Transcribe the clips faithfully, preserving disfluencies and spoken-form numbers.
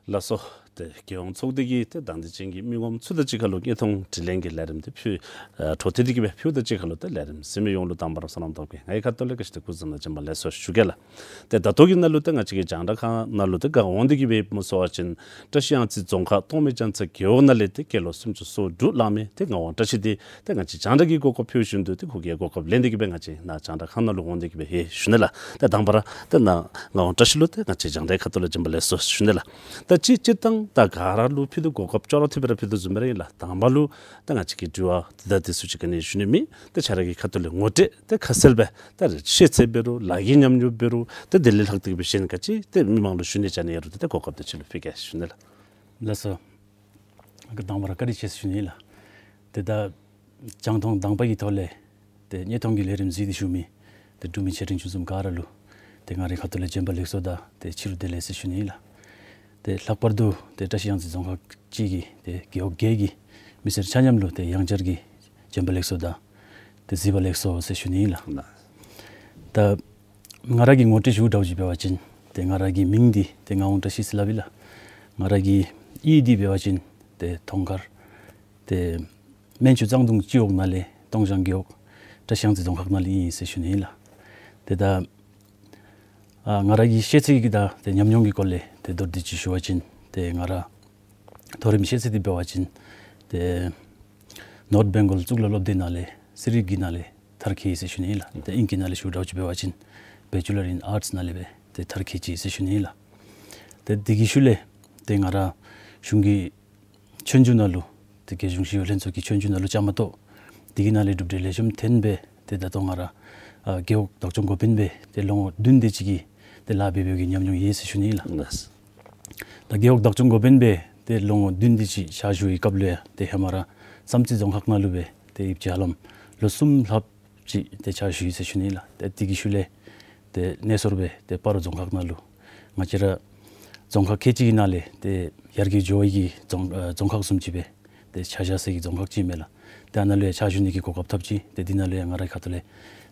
ལགས་སོ། ཏེ་རྒྱལ་ཡོངས་ཚོགས་སྡེ་གི་ཏེ་དང་འདོད་ཅན་གྱི་མི་ངོམ་ཚུ་དང་གཅིག་ཁར་ལུ་བརྙན་ཐུང་དྲི་ལན་གྱི་ལས་རིམ་འདི་ཕུལ་ཨ་འཕྲོ་མཐུད་དེ་གི་སྦེ་ཕུལཝ་དང་གཅིག་ཁར་ལུ་ཏེ་ལས་རིམ་གཟིགས་མི་ཡོངས་ལུ་དང་པ་ར་སོ་ནམ་ཐོབ་གེ། ངེའི་ཁ་ཐུག་ལས་ག་ཅི་ཏེ་སྐུ་གཟུགས་ནང་བྱོན་པ་ལེགས་སོ་ཞུ་གེ་ལགས། ཏེ་ད་ལྟོ་གི་ནང་ལུ་ཏེ་ང་བཅས་ཀྱི་རྒྱང་བསྒྲགས་ཁང་ནང་ལུ་ཏེ་ག་འོང་སྟེ་གི་སྦེ་མ་གསོལ་བ་ཅིན་བཀྲ་ཤིས་གཡང་རྩེ་རྫོང་ཁག་སྟོང་མི་རྒྱ་མཚོ་རྒེད་འོག་ནང་ལས་ཏེ་སྐྱེས་ལོ་སུམ་ཅུ་སོ་དྲུག་ལང་མི་ཏེ་ངག་དབང་བཀྲ་ཤིས་འདི་ཏེ་ང་བཅས་རྒྱང་བསྒྲགས་ཀྱི་གོ་སྐབས་ཕུལ་བཞིན་དུ་ཏེ་ཁོ་གིས་གོ་སྐབས་ལེན་ཏེ་གི་སྦེ་ང་བཅས་ནཱ་རྒྱང་བསྒྲགས་ཁང་ནང་ལུ་འོང་སྟེ་གི་སྦེ་ཡོད་ཞུ་ནི་ལགས། ཏེ་དང་པ་ར་ཏེ་ནཱ་ངག་དབང་བཀྲ་ཤིས་ལུ་ཏེ་ང་བཅས་རྒྱང་བསྒྲགས་ཁ་ཐུག་ལས་བྱོན་པ་ལེགས་སོ་ཞུ་ནི་ལགས། ད་ཅི་སྤྱིར་བཏང་ད་ག་ར་ལུ་ཕུལ་དོ་གོ་སྐབས་ཅོག་ར་འཐདཔ་སྦེ་ར་ཕུལ་དོ་བཟུམ་སྦེ་ར་ཨིན་ལགས། དང་པ་ལུ་ད་ང་བཅས་ཀྱི་དྲི་བ་དེ་དང་དེ་ཚུ་ཅིག་ག་ནི་ཞུ་ནི་མེད། ད་ཁྱོད་ར་གི་ཁ་ཐུག་ལས་ངོ་སྤྲོད་ད་ཁ་གསལ་སྦེ་ད་ཤེས་ཚད་འབད་རུང་ལཱ་གི་ཉམས་མྱོང་འབད་རུང་ད་དེ་ལས་ལྷག་སྟེ་གི་སྦེ་གཞན་ག་ཅི་ཏེ་མི་མང་ལུ་ཞུ་ནི་བཅའ་ནི་ཡོད་རུང་ཏེ་ད་གོ་སྐབས་དེ་ཅིག་ལུ་ཕུལ་གེ་ཞུ་ནི་ལགས། ལགས་སོ། དང་པ་ར་བཀའ་དྲིན་ཆེ་ཟེར་ཞུ་ནི་ལགས། ཏེ་ད་རྒྱང་མཐོང་དང་པ་གི་ཐོག་ལས་ཏེ་བརྙན་ཐུང་གི་ལས་རིམ་གཟིགས་ཏེ་བཞུགས་མི་ཏེ་འབྲུག་མི་ཆེ་འབྲིང་ཆུང་གསུམ་ག་ར་ལུ་ཏེ་ང་རའི་ཁ་ཐུག་ལས་བྱོན་པ་ལེགས་སོ་དང་ཏེ་ཕྱི་རུ་བདེ་ལེགས་ཟེར་ཞུ་ནི་ལགས། ཏེ་ལྷག་པར་དུ་ཏེ་བཀྲ་ཤིས་གཡང་རྩེ་རྫོང་ཁག་གཅིག་གི་ཏེ་རྒེད་འོག་བརྒྱད་ཀྱི་མི་སེར་ཆ་མཉམ་ལུ་ཏེ་ཡང་བསྐྱར་གྱི་བྱོན་པ་ལེགས་སོ་དང་ཏེ་གཟིགས་པ་ལེགས་སོ་ཟེར་ཞུ་ནི་ལགས། ད་ང་ར་གི་ངོ་སྤྲོད་ཞུཝ་འདྲཝ་ཅིག་འབད་བ་ཅིན་ཏེ་ང་ར་གི་མིང་འདི་ཏེ་ངག་དབང་བཀྲ་ཤིས་ཟེར་སླབ་ཨིན་ལགས། ང་ར་གི་གཡུས་འདི་འབད་བ་ཅིན་ཏེ་དོང་དཀར་ཏེ་སྨན་ཆུ་གཙང་དུང་སྤྱི་འོག་ནང་ལས་སྟོང་ཞང་རྒེད་འོག་བཀྲ་ཤིས་གཡང་རྩེ་རྫོང་ཁག་ནང་ལས་ཨིན་ཟེར་ཞུ་ནི་ཨིན་ལགས། ཏེ་ད་ཨ་ང་ར་གི་ཤེས་ཚད་ཀྱི་དང་ཏེ་ཉམས་མྱོང་གི་སྐོར་ལས་ཏེ་མདོར་བསྡུས་ཅིག་ཞུ་བ་ཅིན་ཏེ་ང་ར་མཐོ་རིམ་ཤེས་ཚད་འདི་འབད་བ་ཅིན་ཏེ་ནོརཐ་བེང་གོལ་གཙུག་ལག་སློབ་སྡེ་ནང་ལས་རྩིས་རིག་གི་ནང་ལས་མཐར་འཁྱོལ་ཡི་ཟེར་ཞུ་ནི་ཨིན་ལགས། ཏེ་ཨིང་སྐད་ནང་ལས་ཞུཝ་འདྲཝ་ཅིག་འབད་བ་ཅིན་Bachelor in Arts ནང་ལས་སྦེ་ཏེ་མཐར་འཁྱོལ་ཅི་ཟེར་ཞུ་ནི་ཨིན་ལགས། ཏེ་དེ་གི་ཤུལ་ལས་ཏེ་ང་ར་གཞུང་གི་ཆོས་རྒྱུགས་ནང་ལུ་ཏེ་རྒྱལ་གཞུང་ཞི་གཡོག་ལྷན་ཚོགས་ཀྱི་ཆོས་རྒྱུགས་ནང་ལུ་བཅའ་མར་གཏོགས། དེ་གི་ནང་ལས་གྲུབ་འབྲས་ལེགས་ཤོམ་ཐོན་སྦེ་ཏེ་ད་ལྟོ་ང་ར་ཨ་རྒེད་འོག་བདག་སྐྱོང་འགོ་དཔོན་སྦེ་ཏེ་ལོ་ངོ་བདུན་དེ་ཅིག་གི་ཏེ་ལཱ་འབད་འབདཝ་གི་ཉམས་མྱོང་ཡོད་ཟེར་ཞུ་ནི་ཨིན་ལགས། ལགས། ད་རྒེད་འོག་བདག་སྐྱོང་འགོ་དཔོན་སྦེ་ཏེ་ལོ་ངོ་བདུན་དེ་ཅིག་ཕྱག་ཞུ་བའི་སྐབས་ལུ་ཡང་ཏེ་ཧེ་མ་ར་བསམ་རྩེ་རྫོང་ཁག་ནང་ལུ་སྦེ་ཏེ་ཡིབ་ཅི་ཧ་ལམ་ལོ་གསུམ་ལྷགཔ་ཅིག་ཏེ་ཕྱག་ཞུ་ཡི་ཟེར་ཞུ་ནི་ཨིན་ལགས། ཏེ་དེ་གི་ཤུལ་ལས་ཏེ་གནས་སོར་སྦེ་ཏེ་སྤ་རོ་རྫོང་ཁག་ནང་ལུ་ང་བཅས་ར་རྫོང་ཁག་ཁལ་གཅིག་གི་ནང་ལས་ཏེ་ཡར་རྒྱས་འགྱོ་བའི་གི་རྫོང་ཨ་རྫོང་ཁག་བཟུམ་ཅིག་སྦེ་ཏེ་ཆ་བཞག་ས་གི་རྫོང་ཁག་ཅིག་མས་ལགས། ཏེ་ཨ་ནཱ་ལུ་ཡང་ཕྱག་ཞུ་ནི་གི་གོ་སྐབས་ཐོབ་ཅི། ཏེ་དེ་ནང་ལུ་ཡང་ང་རའི་ཁ་ཐུག་ལས་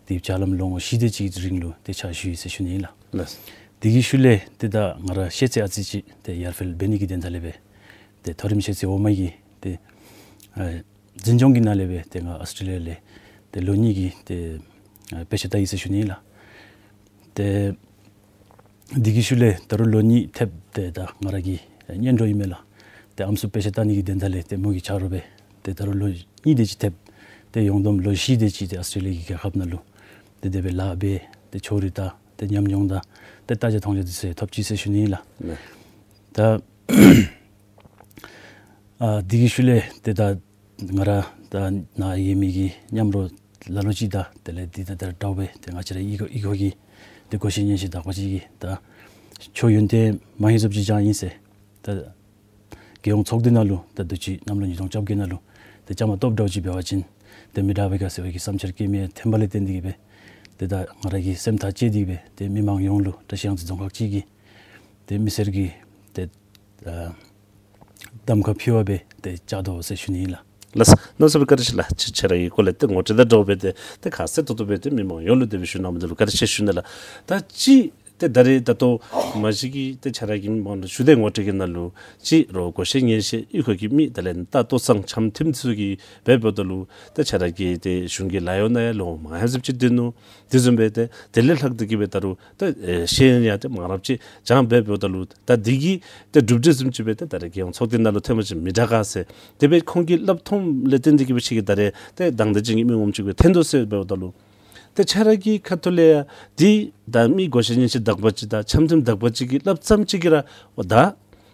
ཏེ་ཡིབ་ཅི་ཧ་ལམ་ལོ་ངོ་བཞི་དེ་ཅིག་གི་རིང་ལུ་ཏེ་ཕྱག་ཞུ་ཡི་ཟེར་ཞུ་ནི་ཨིན་ལགས། ལགས། དེ་གི་ཤུལ་ལས་ཏེ་ད་ང་ར་ཤེས་ཚད་ཨ་ཙི་ཅིག་ཏེ་ཡར་འཕེལ་འབད་ནི་གི་དོན་དག་ལས་སྦེ་ཏེ་མཐོ་རིམ་ཤེས་ཚད་འོག་མ་གི་ཏེ་ཨ་འཛིན་སྐྱོང་གི་ནང་ལས་སྦེ་ཏེ་ང་ཨཱོས་ཊྲེ་ལི་ཡ་ལས་ཏེ་ལོ་གཉིས་ཀྱི་ཏེ་ཨ་དཔེ་ཆ་ལྟ་ཡི་ཟེར་ཞུ་ནི་ཨིན་ལགས། ཏེ་དེ་གི་ཤུལ་ལས་ད་རུང་ལོ་གཉིས་ཐེབས་ཏེ་ད་ང་ར་གི་གཉེན་གྲོགས་ཨིན་མས་ལགས། ཏེ་ཨམ་སྲུ་དཔེ་ཆ་ལྟ་ནི་གི་དོན་དག་ལས་ཏེ་མོ་གི་ཆ་རོགས་སྦེ་ཏེ་ད་རུང་ལོ་གཉིས་དེ་ཅིག་ཐེབས། ཏེ་ཡོངས་བསྡོམས་ལོ་བཞི་དེ་ཅིག་ཏེ་ཨཱོས་ཊྲེ་ལི་ཡ་གི་རྒྱལ་ཁབ་ནང་ལུ་ཏེ་དེ་སྦེ་ལཱ་འབད་ཏེ་ཕྱོགས་རིས་དང་ཏེ་ཉམས་མྱོང་དང་ཏེ་ལྟ་རྒྱ་མཐོང་རྒྱ་དེ་ཚུ་ཐོབ་ཅི་ཟེར་ཞུ་ནི་ཨིན་ལགས། ལགས། ད་ཨ་དེ་གི་ཤུལ་ལས་ཏེ་ད་ང་ར་ད་ནཱ་ཡོད་མི་གི་མཉམ་རོགས་ལ་ལུ་ཅིག་དང་དེ་ལས་འདི་ད་ད་འདྲཝ་སྦེ་ཏེ་ང་བཅས་ར་གཡུས་སྒོ་གཡུས་སྒོ་གི་ཏེ་སྒོ་ཤེས་གཉེན་ཤེས་དག་པ་ཅིག་གིས་ད་ཁྱོད་ཡོན་ཏན་མ་ཧེ་ཟུབ་ཅིག་ཅང་ཨིན་ཟེར། ད་རྒྱལ་ཡོངས་ཚོགས་སྡེ་ནང་ལུ་ད་དུས་ཅི་གནམ་ལོ་ཉིས་སྟོང་བཅོ་བརྒྱད་ནང་ལུ་ཏེ་བཅའ་མར་གཏོགསཔ་འདྲཝ་ཅིག་འབད་བ་ཅིན་ཏེ་མི་དྲག་པས་ག་ཟེར་བའི་གི་བསམ་འཆར་བཀོད་མི་ཐོན་པ་ལས་བརྟེན་ཏེ་གི་སྦེ་ཏེ་ད་ང་ར་གི་སེམས་ཐག་བཅད་དེ་གི་སྦེ་ཏེ་མི་མང་ཡོངས་ལུ་བཀྲ་ཤིས་གཡང་རྩེ་རྫོང་ཁག་གཅིག་གི་ཏེ་མི་སེར་གྱི་ཏེ་ཨ་གདམ་ཁ་ཕུལ་བ་སྦེ་ཏེ་བཅར་དོ་ཟེར་ཞུ་ནི་ཨིན་ལགས། ལགས། གནམ་མེད་ས་མེད་བཀའ་དྲིན་ཆེ་ལགས། ཁྱོད་ཁྱོད་ར་གི་སྐོར་ལས་ཏེ་ངོ་སྤྲོད་དང་འདྲཝ་སྦེ་ཏེ་ཏེ་ཁ་གསལ་ཏོག་ཏོ་སྦེ་ཏེ་མི་མང་ཡོངས་ལུ་དེ་སྦེ་ཞུ་གནང་མི་འདི་ལུ་བཀའ་དྲིན་ཆེ་ཞུ་ནི་ལགས། ད་ཅི་ཏེ་ད་རེས་ད་ལྟོ་མ་གཞི་གི་ཏེ་ཁྱོད་ར་གི་མི་མང་ལུ་ཞུ་དེ་ངོ་སྤྲོད་ཀྱི་ནང་ལུ་ཅིག་རོགས་སྒོ་ཤེས་གཉེན་ཤེས་གཡུས་སྒོ་གི་མི་དེ་ལས་ད་ལྟོ་ཚང་འཆམ་མཐུན་ཚུ་གིས་འབད་འབདཝ་ད་ལུ་ཏེ་ཁྱོད་ར་གི་ཏེ་གཞུང་གི་ལཱ་གཡོག་ནང་ཡང་ལོ་མང་ཧེ་ཟུབ་ཅིག་སྡོད་ནུག། དེ་བཟུམ་སྦེ་ཏེ་དེ་ལས་ལྷག་སྟེ་གི་སྦེ་ད་རུང་ཏེ་ཨེ་ཤེས་ཡོན་ཡང་ཏེ་མང་རབས་ཅིག་སྦྱང་འབད་འབདཝ་ད་ལུ་ད་འདི་གི་ཏེ་གྲུབ་འབྲས་བཟུམ་ཅིག་སྦེ་ཏེ་ད་རེས་རྒྱལ་ཡོངས་ཚོགས་སྡེ་ནང་ལུ་ཐོན་པ་ཅིན་མི་དྲག་ག་ཟེར་དེ་སྦེ་ཁོང་གིས་སླབ་ཐོནམ་ལས་བརྟེན་ཏེ་གི་སྦེ་ཁྱོད་ཀྱིས་ད་རེས་ཏེ་དང་འདོད་ཅན་གྱི་མི་ངོམ་ཅིག་སྦེ་ཐོན་དོ་ཟེར་འབདཝ་ད་ལུ་ཏེ་ཁྱོད་ར་གི་ཁ་ཐུག་ལས་ཡང་འདི་ད་མི་སྒོ་ཤེས་གཉེན་ཤེས་དག་པ་ཅིག་དང་འཆམ་མཐུན་དག་པ་ཅིག་གིས་སླབ་ཙམ་ཅིག་གིས་ར་འོ་ད་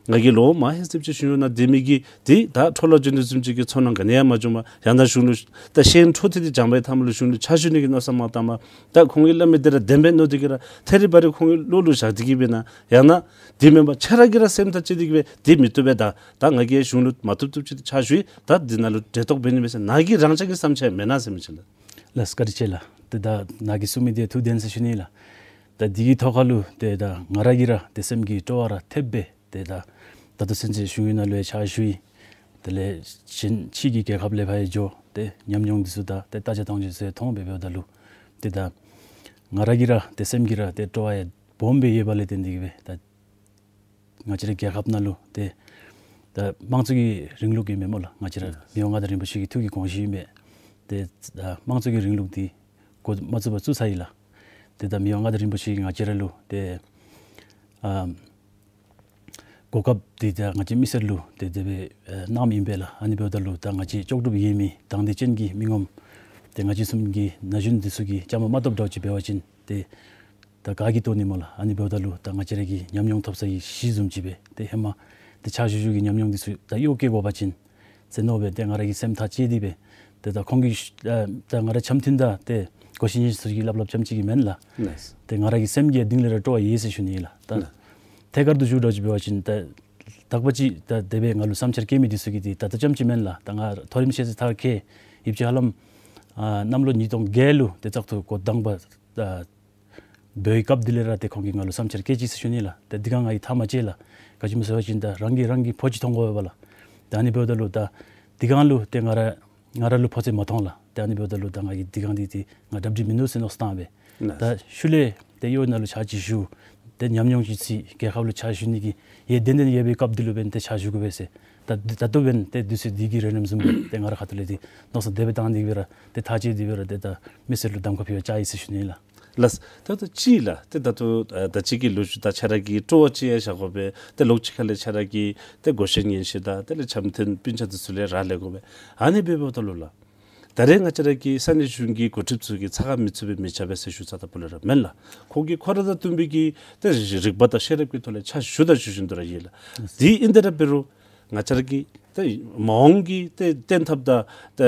ང་གིས་ལོ་མང་ཧེ་ཟུབ་ཅིག་གཞུང་གཡོག་ནང་སྡོད་མི་གིས་འདི་ད་འཕྲོ་བརླག་འགྱོ་ནི་བཟུམ་ཅིག་གི་ཚོར་སྣང་ག་ནི་ཡང་མ་བྱུངམ། ཡང་ན་གཞུང་ལུ་ད་ཤེས་ཡོན་འཕྲོ་མཐུད་དེ་སྦྱངས་པའི་མཐའ་མ་ལུ་གཞུང་ལུ་ཕྱག་ཞུ་ནི་གི་མནོ་བསམ་མ་བཏངམ། ད་ཁོང་གིས་སླབ་མི་འདི་ར་བདེན་པའི་མནོ་སྟེ་གི་ར་ཐད་རི་བ་རི་ཁོང་གི་བློ་ལུ་བཞག་སྟེ་གི་སྦེ་ན་ཡང་ན་འདི་མེན་པར་ཁྱོད་ར་གིས་ར་སེམས་ཐག་བཅད་དེ་གི་སྦེ་འདི་མི་བཏུབ་པས། ད་ད་ང་གིས་གཞུང་ལུ་མ་བཏུབ་བཏུབ་ཅིག་ཕྱག་ཞུ་ཡི། ད་འདི་ནང་ལུ་འབྲས་ཐོག་འབད་ནི་མས་ཟེར་ནཱ་གི་རང་ཅག་གི་བསམ་འཆར་མེད་ན་ཟེར་མི་ཅིག་ལགས། ལགས་བཀའ་དྲིན་ཆེ་ལགས། ཏེ་ད་ནཱ་གིས་གསུང་མི་འདི་ཐུགས་བདེན་ཟེར་ཞུ་ནི་ལགས། ད་འདི་གི་ཐོག་ཁ་ལུ་ཏེ་ད་ང་ར་གིས་ར་ཏེ་སེམས་ཀྱི་སྤྲོ་བ་ར་ཐེབས་སྦེ་ཏེ་ད་ད་ལྟོ་ཚུན་ཚོད་གཞུང་གཡོག་ནང་ལུ་ཡང་ཕྱག་ཞུ་ཡི། དེ་ལས་གཞན་ཕྱི་གི་རྒྱལ་ཁབ་ལས་ཕར་ཡང་འགྱོ་སྟེ་ཉམས་མྱོང་འདི་ཚུ་དང་ཏེ་ལྟ་རྒྱ་མཐོང་རྒྱ་ཚུ་ཡང་མཐོང་སྦེ་འབདཝ་ད་ལུ་ཏེ་ད་ང་ར་གིས་ར་ཏེ་སེམས་ཀྱི་ར་ཏེ་སྤྲོ་བ་ཡང་སྦོམ་སྦེ་ཡོད་པ་ལས་བརྟེན་ཏེ་གི་སྦེ་ད་ ང་བཅས་རའི་རྒྱལ་ཁབ་ནང་ལུ་ཏེ་ད་དམངས་གཙོ་གི་རིང་ལུགས་ཨིན་མས་སྨོ་ལགས། ང་བཅས་ར་མི་དབང་མངའ་བདག་རིན་པོ་ཆེ་གི་ཐུགས་ཀྱི་དགོངས་བཞེད་ཨིན་མས། ཏེ་ད་དམངས་གཙོ་གི་རིང་ལུགས་འདི་འགོ་མ་བཙུགས་པར་བཙུགས་ཚར་ཡི་ལགས། ཏེ་ད་མི་དབང་མངའ་བདག་རིན་པོ་ཆེ་གིས་ང་བཅས་ར་ལུ་ཏེ་ཨ་གོ་སྐབས་འདི་ད་ང་བཅས་མི་སེར་ལུ་ཏེ་དེ་སྦེ་ཨེ་གནངམ་ཨིན་པས་ལགས། ཨ་ནི་འབདཝ་ད་ལུ་ད་ང་བཅས་ལྕོགས་གྲུབ་ཡོད་མི་དང་འདོད་ཅན་གྱི་མི་ངོམ་ཏེ་ང་བཅས་བཟུམ་གྱི་ན་གཞོན་འདི་ཚུ་གིས་བཅའ་མར་མ་གཏོགསཔ་འདྲཝ་ཅིག་འབད་བ་ཅིན་ཏེ་ད་ག་གིས་བཏོན་ནི་སྨོ་ལགས། ཨ་ནི་འབདཝ་ད་ལུ་ད་ང་བཅས་ར་གི་ཉམས་མྱོང་ཐོབ་ས་གི་གཞི་བཟུམ་ཅིག་སྦེ་ཏེ་ཧེ་མ་ཏེ་ཕྱག་ཞུ་ཞུ་གི་ཉམས་མྱོང་འདི་ཚུ་ད་གཡོག་བཀོལ་དགོ་པ་ཅིན་ཟེར་མནོ་སྦེ་ཏེ་ང་ར་གི་སེམས་ཐག་བཅད་དེ་སྦེ་ཏེ་ད་ཁོང་གི་ཨ་ད་ང་ར་འཆམ་མཐུན་དང་ཏེ་གོ་ཤེས་ཉན་ཤེས་ཚུ་གིས་སླབ་སླབ་རྐྱངམ་ཅིག་གིས་མེན་ལགས། ལགས། ཏེ་ང་ར་གི་སེམས་ཀྱི་གཏིང་ལས་ར་སྤྲོ་བ་ཡོད་ཟེར་ཞུ་ནི་ལགས། ད་ལགས། ཐད་ཀར་དུ་ཞུཝ་འདྲཝ་ཅིག་འབད་བ་ཅིན་ད་དག་པ་ཅིག་ད་དེ་སྦེ་ང་ལུ་བསམ་འཆར་བཀོད་མི་འདི་ཚུ་གིས་ཏེ་ད་ལྟོ་རྐྱངམ་ཅིག་མེན་ལགས། ད་ང་མཐོ་རིམ་ཤེས་ཚད་མཐར་འཁྱོལ་ཡོདཔ་ཅིག་ཧ་ལམ་ཨ་གནམ་ལོ་ཉིས་སྟོང་བརྒྱད་ལུ་ཏེ་བཙག་འཐུ་འགོ་དང་པ་ད་འབད་བའི་སྐབས་འདི་ལས་ར་ཏེ་ཁོང་གིས་ང་ལུ་བསམ་འཆར་བཀོད་ཅི་ཟེར་ཞུ་ནི་ལགས། ཏེ་འདི་གང་ང་གིས་མཐའ་མ་བཅད་ལགས། ག་ཅི་སྨོ་ཟེར་བ་ཅིན་ད་རང་གིས་རང་གི་ཕོ་ཅིག་མཐོང་དགོ་པས་ལགས། ད་ཨ་ནི་འབདཝ་ད་ལུ་ད་འདི་གང་ལུ་ཏེ་ང་ར་ང་ར་ལུ་ཕོ་ཚོད་མ་མཐོང་ལགས། ཏེ་ཨ་ནི་འབདཝ་ད་ལུ་ད་ང་གིས་འདི་གང་འདི་ཏེ་ང་གྲ་སྒྲིག་མིན་འདུག་ཟེར་མནོ་བཏང་སྦེ། ལགས། ད་ཤུལ་ལས་ཏེ་གཡོག་ནང་ལུ་ཕྱག་ཅིག་ཞུ། ཏེ་ཉམས་མྱོང་ཅིག་རྩི། རྒྱལ་ཁབ་ལུ་ཕྱག་ཞུ་ནི་གི་ཡིད་ཏན་ཏན་ཡོད་པའི་སྐབས་འདི་ལུ་འབདན་ཏེ་ཕྱག་ཞུ་དགོ་པས་ཟེར། ད་ད་ལྟོ་འབདན་ཏེ་དུས་ཚོད་འདི་གིས་རན་རནམ་བཟུམ་སྦེ་ཏེ་ང་ར་ཁ་ཐུག་ལས་ཏེ་མནོ་བསམ་དེ་སྦེ་བཏང་སྟེ་གི་སྦེ་ར་ཏེ་ཐག་བཅད་དེ་སྦེ་ར་ཏེ་ད་མི་སེར་ལུ་གདམ་ཁ་ཕུལ་བར་བཅར་ཡི་ཟེར་ཞུ་ནི་ལགས། ལགས། ད་ལྟོ་ཅིག་ལགས། ཏེ་ད་ལྟོ་ཨ་ད་ཅི་གི་ལོ་རྒྱུས་ད་ཁྱོད་ར་གི་སྤྲོ་བ་ཅིག་ཡང་བཞག་དགོ་པས། ཏེ་ལོགས་ཅིག་ཁ་ལས་ཁྱོད་ར་གི་ཏེ་གོ་ཤེས་ཉན་ཤེས་དང་དེ་ལས་འཆམ་མཐུན་སྤུན་ཆ་འདི་ཚུ་ལས་རག་ལས་དགོ་པས། ཨ་ནི་འབདཝ་ད་ལུ་ལགས། ད་རེས་ང་བཅས་ར་གི་ས་གནས་གཞུང་གི་འགོ་ཁྲིདཔ་ཚུ་གིས་ཚ་ཁ་མི་ཚུད་པའི་མི་རྐྱབ་པས་ཟེར་ཞུ་ཚར་ད་པོ་ལས་ར་མེན་ལགས། ཁོང་གིས་ཁོ་ར་དང་བསྟུན་པའི་གི་ཏེ་རིག་པ་དང་ཤེས་རབ་ཀྱི་ཐོག་ལས་ཕྱག་ཞུ་དང་ཞུ་བཞིན་དུ་ར་ཡོད་ལགས། དེ་ཨིན་ཏེ་ར་འབད་རུང་ང་བཅས་ར་གི་ཏེ་མ་འོངས་ཀྱི་ཏེ་བརྟན་ཐབས་དང་ཏེ་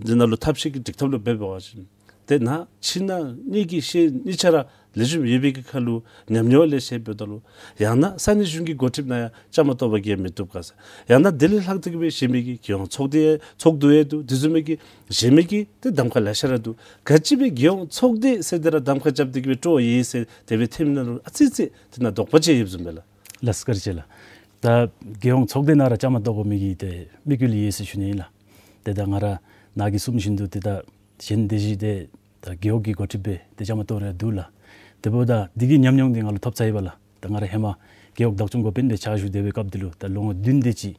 འདི་ནང་ལུ་ཐབས་ཤེས་ཀྱི་སྒྲིག་ཐབས་ལུ་འབད་བ་ཅིན་ཏེ་ནཱ་ཕྱི་ནང་གཉིས་ཀྱི་ཤེས་གཉིས་ཆ་ར་ལེགས་ཤོམ་ཡོད་པའི་གི་ཁར་ལུ་ཉམས་མྱོང་ལེ་ཤ་འབདཝ་ད་ལུ་ཡང་ན་ས་གནས་གཞུང་གི་འགོ་ཁྲིདཔ་ནང་ཡང་བཅའ་མར་གཏོགས་པ་གིས་མི་བཏུབ་ག་ཟེར། ཡང་ན་དེ་ལས་ལྷག་སྟེ་གི་སྦེ་གཞན་མི་གི་རྒྱལ་ཡོངས་ཚོགས་སྡེ་ཚོགས་འདུ་ཡང་འདུག། དེ་བཟུམ་མའི་གི་གཞན་མི་གི་ཏེ་གདམ་ཁ་ལེ་ཤ་ར་འདུག། ག་ཅི་སྦེ་རྒྱལ་ཡོངས་ཚོགས་སྡེ་ཟེར་དེ་ར་གདམ་ཁ་རྐྱབ་སྟེ་གི་སྦེ་སྤྲོ་བ་ཡོད་ཟེར་དེ་སྦེ་ཐོནམ་ནང་ལུ་ཨ་ཙི་ཙི་དེ་ནང་དོགས་པ་ཅིག་ཡོདཔ་བཟུམ་སྦེ་ལགས། ལགས་སོ། བཀའ་དྲིན་ཆེ་ལགས། ད་རྒྱལ་ཡོངས་ཚོགས་སྡེ་ནང་ར་བཅའ་མར་གཏོགས་དགོ་མི་གི་ཏེ་དམིགས་ཡུལ་ཡོད་ཟེར་ཞུ་ནི་ཨིན་ལགས། ཏེ་ད་ང་ར་ནཱ་གིས་གསུངམ་བཞིན་དུ་ཏེ་ད་གཞན་དེ་བཞིན་ཏེ་ད་རྒེད་འོག་གི་འགོ་ཁྲིདཔ་སྦེ་ཏེ་བཅའ་མར་གཏོགས་རན་འདུག་ལགས། དེ་འབདཝ་ད་འདི་གི་ཉམས་མྱོང་འདི་ང་ལུ་ཐོབ་ཚར་ཡི་པ་ལགས། ད་ང་ར་ཧེ་མ་རྒེད་འོག་བདག་སྐྱོང་འགོ་དཔོན་སྦེ་ཕྱག་ཞུ་སྡོད་པའི་སྐབས་འདི་ལུ་ད་ལོ་ངོ་བདུན་དེ་ཅིག་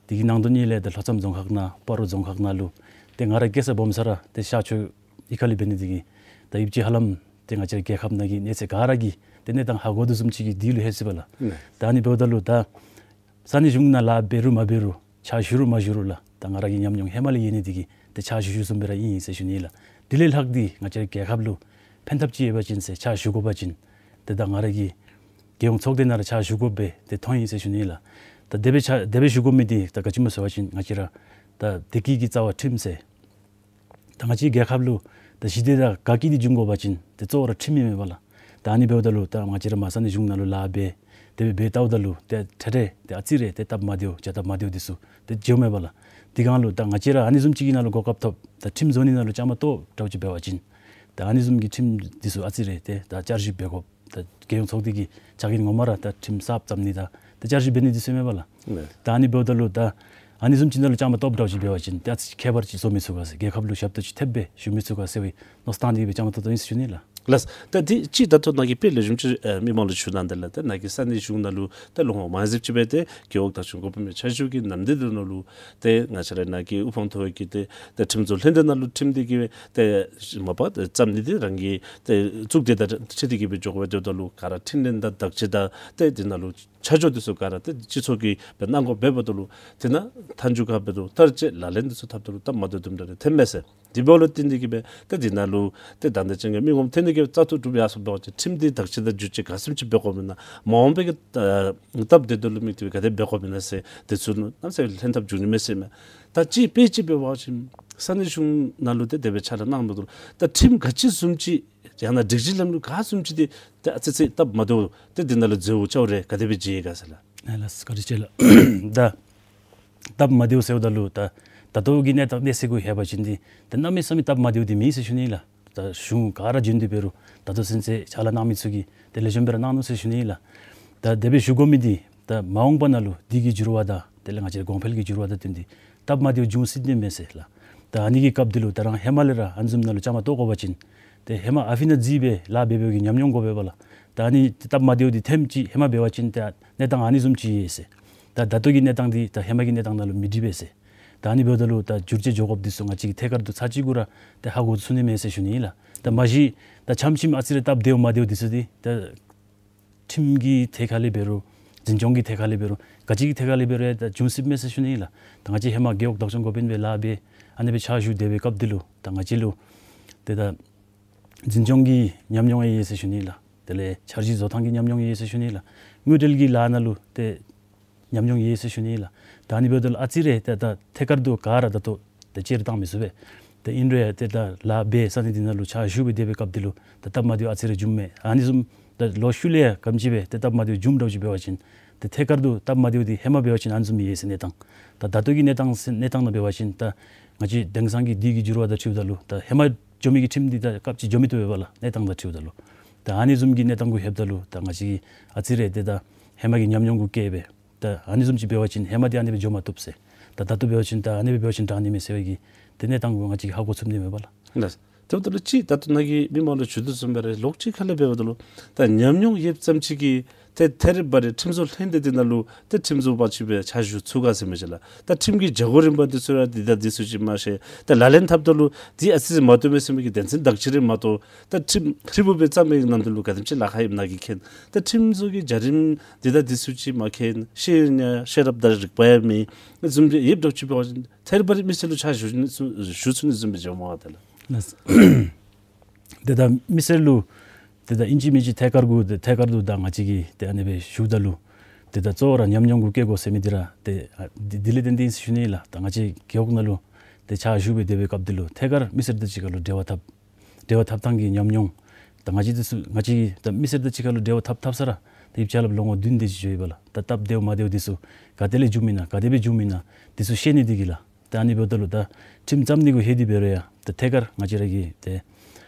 འདི་གི་ནང་དོན་ཉིད་ལས་ད་ལྷོ་མཚམས་རྫོང་ཁག་ནང་སྤ་རོ་རྫོང་ཁག་ནང་ལུ་ཏེ་ང་ར་སྐྱེས་ས་སྦོམ་ས་ར་ཏེ་ཤར་ཕྱོགས་གཡུས་ཁ་ལས་འབད་ནི་འདི་གིས་ད་ཡུདཔ་ཅིག་ཧ་ལམ་ཏེ་ང་བཅས་རྒྱལ་ཁབ་ནང་གི་གནས་ཚད་ག་ར་གི་ཏེ་གནས་སྟངས་ཧ་གོ་དོ་བཟུམ་ཅིག་གི་དུས་ལུ་ལྷོད་ཅི་པ་ལགས། ལགས། ད་ཨ་ནི་འབདཝ་ད་ལུ་ད་ས་གནས་གཞུང་ནང་ལཱ་འབད་རུང་མ་འབད་རུང་ཕྱག་ཞུ་རུང་མ་ཞུ་རུང་ལགས། ད་ང་ར་གི་ཉམས་མྱོང་ཧེ་མ་ལས་ཡོད་ནི་འདི་གིས་ཏེ་ཕྱག་ཞུ་ཞུཝ་བཟུམ་སྦེ་ར་ཨིན་ཟེར་ཞུ་ནི་ལགས། དེ་ལས་ལྷག་སྟེ་ང་བཅས་རྒྱལ་ཁབ་ལུ་ཕན་ཐབས་ཅིག་ཡོད་པ་ཅིན་ཟེར་ཕྱག་ཞུ་དགོ་པ་ཅིན་ཏེ་ད་ང་ར་གིས་རྒྱལ་ཡོངས་ཚོགས་སྡེ་ནང་ར་ཕྱག་ཞུ་དགོ་པས་ཏེ་མཐོང་ཡི་ཟེར་ཞུ་ནི་ལགས། ད་དེ་སྦེ་ཕྱག་དེ་སྦེ་ཞུ་དགོ་མི་འདི་ད་ག་ཅི་སྨོ་ཟེར་བ་ཅིན་ང་བཅས་ར་ད་བདེ་སྐྱིད་ཀྱི་རྩ་བ་ཁྲིམས་ཟེར། ད་ང་བཅས་རྒྱལ་ཁབ་ལུ་ད་ཞི་བདེ་དང་དགའ་སྐྱིད་འདི་འབྱུང་དགོ་པ་ཅིན་ཏེ་གཙོ་བོ་ར་ཁྲིམས་ཨིན་མས་པ་ལགས། ད་ཨ་ནི་འབདཝ་ད་ལུ་ད་ང་བཅས་ར་མར་ས་གནས་གཞུང་ནང་ལུ་ལཱ་འབད་དེ་སྦེ་འབད་བལྟཝ་ད་ལུ་ཏེ་ཁྲལ་ཏེ་ཨ་ཙི་རེ་ཏེ་སྟབས་མ་བདེཝ་བྱ་སྟབས་མ་བདེཝ་འདི་ཚུ་ཏེ་འགྱོཝ་མས་པ་ལགས། འདི་གང་ལུ་ད་ང་བཅས་ར་ཨ་ནི་བཟུམ་ཅིག་གི་ནང་ལུ་གོ་སྐབས་ཐོབ། ད་ཁྲིམས་བཟོ་ནི་ནང་ལུ་བཅའ་མར་གཏོགས་འདྲཝ་ཅིག་འབད་བ་ཅིན་ད་ཨ་ནི་བཟུམ་གྱི་ཁྲིམས་འདི་ཚུ་ཨ་ཙི་རེ་ཏེ་ད་བསྐྱར་ཞིབ་འབད་དགོཔ། ད་རྒྱལ་ཡོངས་ཚོགས་སྡེ་གི་བྱ་གི་ངོ་མ་ར་ད་ཁྲིམས་གསརཔ་བརྩམ་ནི་དང་ད་བསྐྱར་ཞིབ་འབད་ནི་འདི་ཚུ་ཨིན་མས་པ་ལགས། ལགས། ད་ཨ་ནི་འབདཝ་ད་ལུ་ད་ཨ་ནི་བཟུམ་ཅིག་ནང་ལུ་བཅའ་མར་གཏོགསཔ་འདྲཝ་ཅིག་འབད་བ་ཅིན་ད་ཨ་ཙི་ཁྱད་པར་ཅིག་བཟོ་མི་ཚུགས་ག་ཟེར། རྒྱལ་ཁབ་ལུ་ཞབས་ཏོག་ཅིག་ཐེབས་སྦེ་ཞུ་མི་ཚུགས་ག་ཟེར་བའི་མནོ་བསམ་བཏང་སྟེ་སྦེ་བཅའ་མར་གཏོགས་གཏོགསཔ་ཨིན་ཟེར་ཞུ་ནི་ལགས། ལགས། ད་འདི་ཅིག་ད་ལྟོ་ནཱ་གིས་དཔེ་ལེགས་ཤོམ་ཅིག་ཨེ་མི་མང་ལུ་ཞུ་གནང་དེས་ལགས། ད་ནཱ་གིས་ས་གནས་གཞུང་ནང་ལུ་ད་ལོ་ངོ་མང་ཟེར་ཅིག་སྦེ་ཏེ་རྒེད་འོག་བདག་སྐྱོང་འགོ་དཔོན་སྦེ་ཕྱག་ཞུ་གི་ནམ་དུས་འདི་ནང་ལུ་ཏེ་ང་བཅས་ར་ནཱ་གི་དབུ་འཕང་མཐོ་བའི་གི་ཏེ་ཏེ་ཁྲིམས་བཟོ་ལྷན་སྡེ་ནང་ལུ་ཁྲིམས་འདི་གི་སྦེ་ཏེ་མ་པ་ཏེ་བརྩམ་ནི་འདི་རང་གི་ཏེ་གཙུག་སྡེ་དང་འཁྲིལ་ཏེ་གི་སྦེ་འགྱོ་དགོ་པས། དེ་འབདཝ་ད་ལུ་ག་ར་འཕྲིན་ལས་དང་དྲག་ཆས་དང་ཏེ་འདི་ནང་ལུ་ཆ་འཇོག་འདི་ཚུ་ག་ར་ཏེ་སྤྱི་ཚོགས་ཀྱིས་སྦེ་གནང་དགོཔ་འབདཝ་ད་ལུ་དེ་ནང་མཐའ་མཇུག་ཁར་འབད་རུང་ལྟ་བཤལ་ལག་ལེན་འདི་ཚུ་འཐབ་ད་ལུ་སྟབས་མ་བདེཝ་དུམ་གྲ་རེ་ཐོནམ་མས་ཟེར། དེ་འབདཝ་ལུ་བརྟེན་ཏེ་གི་སྦེ་ཏེ་འདི་ནང་ལུ་ཏེ་དང་འདོད་ཅན་གྱི་མི་ངོམ་ཐོན་ནི་གི་བཙག་འཐུ་གྲུབ་ཡར་སོངམ་འབད་བ་ཅིན་ཁྲིམས་འདི་དྲག་ཆས་དང་འགྱུར་བཅོས་ག་བཟུམ་ཅིག་འབད་དགོཔ་ཨིན་ན་མ་འོངས་པའི་གི་ཨ་སྟབས་བདེ་ཏོག་ཏོ་ལུ་དམིགས་ཏེ་སྦེ་ག་དེ་འབད་དགོཔ་ཨིན་ན་ཟེར་འདི་ཚུ་ནང་གནམ་མེད་ས་མེད་ལྷན་ཐབས་འབྱུང་ནི་མས་ཟེར་མས། ད་ཅིག་དཔེ་ཅིག་འབད་བ་ཅིན་ས་གནས་གཞུང་ནང་ལུ་ཏེ་དེ་སྦེ་ཕྱག་ལཱ་གནངམ་ད་ལུ་ད་ཁྲིམས་ག་ཅི་བཟུམ་ཅིག་ཡང་ན་སྒྲིག་གཞི་ལམ་ལུགས་ག་བཟུམ་ཅིག་འདི་ཏེ་ཨ་ཙི་ཙི་སྟབས་མ་བདེཝ་ཏེ་འདི་ནང་ལུ་འཛོལཝ་ཅིག་རེ་ག་དེ་སྦེ་མཇལ་ཡི་ག་ཟེར་ལགས། ཨ་ལགས་སོ། བཀའ་དྲིན་ཆེ་ལགས། ད་སྟབས་མ་བདེཝ་ཟེརཝ་ད་ལུ་ད་ད་ལྟོ་གི་གནས་སྟངས་གནས་ཚད་གུ་ལྷོད་པ་ཅིན་འདི་ད་གནམ་མེད་ས་མེད་སྟབས་མ་བདེཝ་འདི་མེད་ཟེར་ཞུ་ནི་ལགས། ད་གཞུང་ག་ར་བྱོན་ཏེ་འབད་རུང་ད་ལྟོ་ཚུན་ཚོད་ཕྱག་ལཱ་གནང་མི་ཚུ་གིས་ཏེ་ལེགས་ཤོམ་སྦེ་ར་གནང་ནུག་ཟེར་ཞུ་ནི་ལགས། ད་དེ་སྦེ་ཞུ་དགོ་མི་འདི་ད་མ་འོངས་པ་ནང་ལུ་འདི་གི་འགྱུར་བ་དང་དེ་ལས་ང་བཅས་གོང་འཕེལ་གྱི་འགྱུར་བ་དང་བསྟུན་ཏེ་སྟབས་མ་བདེཝ་འབྱུང་སྲིད་ནི་མས་ཟེར་ལགས། ད་ཨ་ནི་གི་སྐབས་འདི་ལུ་ད་རང་ཧེ་མ་ལས་ར་ཨ་ནི་བཟུམ་ནང་ལུ་བཅའ་མར་གཏོགས་དགོ་པ་ཅིན་ཏེ་ཧེ་མ་ཨ་ཕི་ནང་འཛུལ་སྦེ་ལཱ་འབད་འབདཝ་གི་ཉམས་མྱོང་དགོ་པས་པ་ལགས། ད་ཨ་ནི་སྟབས་མ་བདེཝ་འདི་ཐེངས་ཅིག་ཧེ་མ་འབད་བ་ཅིན་ད་གནས་སྟངས་ཨ་ནི་བཟུམ་ཅིག་ཡོད་ཟེར། ད་ད་ལྟོ་གི་གནས་སྟངས་འདི་ད་ཧེ་མ་གི་གནས་སྟངས་ནང་ལུ་མི་འགྲིག་པས་ཟེར། ད་ཨ་ནི་འབདཝ་ད་ལུ་ད་བསྒྱུར་བཅོས་འགྱོ་དགོཔ་འདི་ཚུ་ང་བཅས་ཀྱིས་ཐད་ཀར་དུ་ཚར་གཅིག་གུ་ར་ཏེ་ཧ་གོ་ཚུགས་ནི་མས་ཟེར་ཞུ་ནི་ཨིན་ལགས། ད་མ་གཞི་ད་ཆམ་ཆིམ་ཨ་ཙི་རེ་སྟབས་བདེཝ་མ་བདེཝ་འདི་ཚུ་འདི་ད་ཁྲིམས་ཀྱི་ཐད་ཁར་ལས་འབད་རུང་འཛིན་སྐྱོང་གི་ཐད་ཁར་ལས་འབད་རུང་ག་ཅི་གི་ཐད་ཁར་ལས་འབད་རུང་ད་འབྱུང་སྲིདཔ་མས་ཟེར་ཞུ་ནི་ཨིན་ལགས། ད་ང་བཅས་ཧེ་མ་རྒེད་འོག་བདག་སྐྱོང་འགོ་དཔོན་སྦེ་ལཱ་འབད་ཨ་ནི་སྦེ་ཕྱག་ཞུ་སྡོད་པའི་སྐབས་འདི་ལུ་ད་ང་བཅས་ལུ་ཏེ་ད་འཛིན་སྐྱོང་གི་ཉམས་མྱོང་ཡང་ཡོད་ཟེར་ཞུ་ནི་ལགས། དེ་ལས་འཆར་གཞི་བཟོ་ཐངས་ཀྱི་ཉམས་མྱོང་ཡོད་ཟེར་ཞུ་ནི་ལགས། དངུལ་འབྲེལ་གྱི་ལཱ་ནང་ལུ་ཏེ་ཉམས་མྱོང་ཡོད་ཟེར་ཞུ་ནི་ལགས། ད་ཨ་ནི་འབདཝ་ད་ལུ་ཨ་ཙི་རེ་ཏེ་ད་ཐད་ཀར་དུ་ག་ར་ད་ལྟོ་ཏེ་ཅིག་ར་བཏང་མི་ཚུགས་པས། ཏེ་ཨིན་རུང་ཡང་ཏེ་ད་ལཱ་འབད་ས་གནས་འདི་ནང་ལུ་ཕྱག་ཞུ་སྦེ་སྡོད་པའི་སྐབས་འདི་ལུ་ད་སྟབས་མ་བདེཝ་ཨ་ཙི་རེ་འབྱུངམ་མས། ཨ་ནི་བཟུམ་ད་ལོག་ཤུལ་ལས་ཡང་ག་དེམ་ཅིག་སྦེ་ཏེ་སྟབས་མ་བདེཝ་འབྱུངམ་འདྲཝ་ཅིག་འབད་བ་ཅིན་ཏེ་ཐད་ཀར་དུ་སྟབས་མ་བདེཝ་འདི་ཧེ་མ་འབད་བ་ཅིན་ཨ་ནི་བཟུམ་ཡོད་ཟེར་གནས་སྟངས། ད་ད་ལྟོ་གི་གནས་སྟངས་གནས་སྟངས་ནང་འབད་བ་ཅིན་ད་ང་བཅས་དེང་སང་གི་དུས་ཀྱི་འགྱུར་བ་དང་འཁྲིལཝ་ད་ལུ་ད་ཧེ་མ་འགྱོ་མི་གི་ཁྲིམས་འདི་ད་སྐབས་ཅིག་འགྱོ་མི་བཏུབ་པས་ལགས། གནས་སྟངས་དང་འཁྲིལཝ་ད་ལུ། ད་ཨ་ནི་བཟུམ་གྱི་གནས་སྟངས་གུ་ལྷོདཔ་ད་ལུ་ད་ང་བཅས་ཀྱིས་ཨ་ཙི་རེ་ཏེ་ད་ཧེ་མ་གི་ཉམས་མྱོང་གུ་བཀལ་སྦེ་ད་ཨ་ནི་བཟུམ་ཅིག་འབད་བ་ཅིན་ཧེ་མ་འདི་ཨ་ནི་སྦེ་འགྱོ་མ་བཏུབ་ཟེར། ད་ད་ལྟོ་འབད་བ་ཅིན་ད་ཨ་ནི་སྦེ་འབད་བ་ཅིན་དྲག་ནི་མས་ཟེར་བའི་གི་ཏེ་གནས་སྟངས་གུ་ང་བཅས་ཀྱིས་ཧ་གོ་ཚུགས་ནི་མས་པ་ལགས། ལགས། དེ་འབདཝ་ད་ལུ་ཅིག་ད་ལྟོ་ནཱ་གིས་མི་མང་ལུ་ཞུ་དོ་བཟུམ་སྦེ་ར་ལོགས་ཅིག་ཁ་ལས་འབདཝ་ད་ལུ་ད་ཉམས་མྱོང་ཡོདཔ་ཙམ་ཅིག་གིས་ཏེ་ཐད་རི་བ་རི་ཁྲིམས་བཟོ་ལྷན་སྡེ་འདི་ནང་ལུ་ཏེ་ཁྲིམས་བཟོ་པ་ཅིག་སྦེ་ཕྱག་ཞུ་ཚུགས་ག་ཟེར་མི་ཅིག་ལགས། ད་ཁྲིམས་ཀྱི་བྱ་སྒོ་རིམ་པ་འདི་ཚུ་ར་འདི་དང་འདི་ཚུ་ཅིག་མ་ཤེས། ད་ལག་ལེན་འཐབ་ད་ལུ་འདི་ཨ་ཙི་ཅིག་མ་བཏུབ་མས་ཟེར་མི་གི་དོན་ཚན་དག་ཅིག་རེ་མ་གཏོགས་ད་ཁྲིམས་ཧྲིལ་བུ་སྦེ་བརྩམས་པའི་ནང་དོན་ལུ་ག་དེམ་ཅིག་ལཱ་ཁག་ཡོདཔ་ནཱ་གིས་མཁྱེན། ད་ཁྲིམས་བཟོ་གི་བྱ་རིམ་འདི་དང་འདི་ཚུ་ཅིག་མ་མཁྱེན། ཤེས་ཡོན་ཡང་ཤེས་རབ་དང་རིག་པ་ཡང་མེད། བཟུམ་ཅིག་ཡོདཔ་འདྲཝ་ཅིག་འབད་བ་ཅིན་ཐད་རི་བ་རི་མི་སེར་ལུ་ཕྱག་ཞུ་ནི་ཚུ་ཞུ་ཚུགས་ནི་བཟུམ་སྦེ་འགྱོཝ་མས་པ་ཏེ་ལགས། ལགས། ཏེ་ད་མི་སེར་ལུ་ཏེ་ད་ཨིན་ཅི་མིན་ཅི་ཐད་ཀར་གུ་ཏེ་ཐད་ཀར་དུ་ད་ང་བཅས་ཀྱིས་ཏེ་ཨ་ནི་སྦེ་ཞུཝ་ད་ལུ་ཏེ་ད་གཙོ་བོ་ར་ཉམས་མྱོང་གུ་བཀལ་དགོ་ཟེར་མི་འདི་ར་ཏེ་ཨ་འདི་འདི་ལས་བརྟེན་ཏེ་ཨིན་ཟེར་ཞུ་ནི་ལགས། ད་ང་བཅས་རྒེད་འོག་ནང་ལུ་ཏེ་ཕྱག་ཞུ་སྦེ་སྡོད་པའི་སྐབས་འདི་ལུ་ཐད་ཀར་མི་སེར་དང་གཅིག་ཁར་ལུ་འབྲེལ་བ་འཐབ་འབྲེལ་བ་འཐབ་ཐངས་ཀྱི་ཉམས་མྱོང་ད་ང་བཅས་འདི་ཚུ་ང་བཅས་ཀྱིས་ད་མི་སེར་དང་གཅིག་ཁར་ལུ་འབྲེལ་བ་འཐབ་འཐབ་ས་ར་ཏེ་ཡིབ་ཆ་ལགས་ལོ་ངོ་བདུན་དེ་ཅིག་འགྱོ་ཡི་པ་ལགས། ད་སྟབས་བདེཝ་མ་བདེཝ་འདི་ཚུ་ག་ཏེ་ལས་འབྱུངམ་ཨིན་ན་ག་དེ་སྦེ་འབྱུངམ་ཨིན་ན་འདི་ཚུ་ཤེས་ནི་འདི་གིས་ལགས། ད་ཨ་ནི་འབདཝ་ད་ལུ་ད་ཁྲིམས་བརྩམ་ནི་གུ་ལྷོད་དེ་འབད་རུང་ཡང་ད་ཐད་ཀར་ང་བཅས་ར་གི་ཏེ་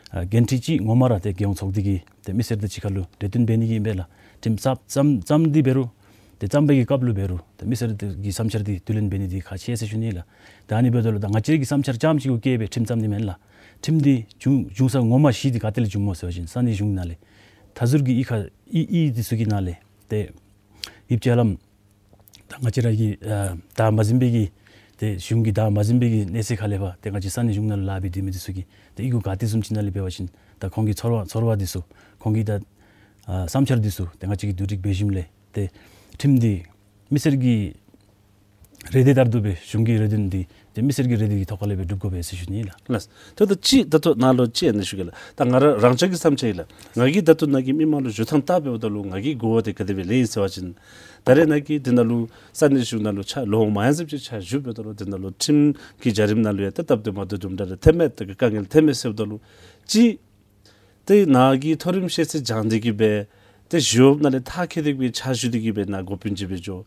ཨ་འགན་འཁྲི་ཅིག་ངོ་མ་ར་ཏེ་རྒྱལ་ཡོངས་ཚོགས་སྡེ་གི་ཏེ་མི་སེར་དང་གཅིག་ཁར་ལུ་གྲོས་བསྟུན་འབད་ནི་གི་ཨིན་པས་ལགས། ཁྲིམས་བརྩམ་བརྩམ་བརྩམ་སྟེ་འབད་རུང་ཏེ་བརྩམ་པའི་གི་སྐབས་ལུ་འབད་རུང་ཏེ་མི་སེར་གྱི་བསམ་འཆར་འདི་བསྡུ་ལེན་འབད་ནི་འདི་ཁག་ཆེ་ཟེར་ཞུ་ནི་ལགས། ད་ཨ་ནི་འབདཝ་ད་ལུ་ད་ང་བཅས་ཀྱི་བསམ་འཆར་རྐྱངམ་ཅིག་གུ་བཀལ་སྦེ་ཁྲིམས་བརྩམ་ནི་མེན་ལགས། ཁྲིམས་འདི་འབྱུང་འབྱུང་ས་ངོ་མ་གཞི་འདི་ག་ཏེ་ལས་འབྱུངམ་སྨོ་ཟེར་བ་ཅིན་ས་གནས་གཞུང་ནང་ལས་མཐའ་ཟུར་གྱི་གཡུས་ཁ་གཡུས་གཡུས་འདི་ཚུ་གི་ནང་ལས་ཏེ་ཡིབ་ཆ་ལགས། ད་ང་བཅས་ར་གི་ཨ་བདག་མ་འཛིན་པའི་གི་ཏེ་གཞུང་གི་བདག་མ་འཛིན་པའི་གི་གནས་ཚད་ཁ་ལས་ཕར་ཏེ་ང་བཅས་ས་གནས་གཞུང་ནང་ལུ་ལཱ་འབད་སྡོད་མི་འདི་ཚུ་གིས་ཏེ་གཡུས་ཁ་ག་ཏེ་བཟུམ་ཅིག་ནང་ལས་འབད་བ་ཅིན་ད་ཁོང་གི་ཚོར་བ་ཚོར་བ་འདི་ཚུ་ཁོང་གི་ད་ཨ་བསམ་འཆར་འདི་ཚུ་ཏེ་ང་བཅས་ཀྱིས་བསྡུ་སྒྲིག་འབད་ཞིནམ་ལས་ཏེ་ཁྲིམས་འདི་མི་སེར་གྱི་རེ་འདུན་ལྟར་དུ་སྦེ་གཞུང་གི་རེ་འདུན་འདི་ཏེ་མི་སེར་གྱི་རེ་འདུན་གྱི་ཐོག་ཁ་ལས་སྦེ་སྒྲུབ་དགོ་པས་ཟེར་ཞུ་ནི་ལགས། ལགས། ཏེ་ད་ཅི་ད་ལྟོ་ནཱ་ལུ་ཅིག་ཨ་ནི་ཞུ་གེ་ལགས། ད་ང་ར་རང་ཅག་གི་བསམ་འཆར་ཨིན་ལགས། ང་གིས་ད་ལྟོ་ནཱ་གི་མི་མང་ལུ་ཞུ་ཐངས་བལྟ་འབདཝ་ད་ལུ་ང་གི་གོ་བ་འདི་ག་དེ་སྦེ་ལེགས་ཟེར་བ་ཅིན་ད་རེས་ནཱ་གི་འདི་ནང་ལུ་ས་གནས་གཞུང་ནང་ལུ་ཕྱག་ལོ་མང་ཙམ་ཅིག་ཕྱག་ཞུ་འབདཝ་ད་ལུ་འདི་ནང་ལུ་ཁྲིམས་ཀྱི་བྱ་རིམ་ནང་ལུ་ཡང་ཏེ་སྟབས་བདེ་མ་བདེ་དུམ་གྲ་རེ་ཐོནམ་མས། ད་གི་དཀའ་ངལ་ཐོནམ་མས་ཟེརཝ་ད་ལུ་ཅིག་ཏེ་ནཱ་གིས་མཐོ་རིམ་ཤེས་ཚད་སྦྱངས་ཏེ་གི་སྦེ་ཏེ་གཞུང་ནང་ལས་མཐར་འཁྱོལ་ཏེ་གི་སྦེ་ཕྱག་ཞུ་སྟེ་གི་སྦེ་ནཱ་འགོ་དཔོན་ཅིག་སྦེ་འགྱོ།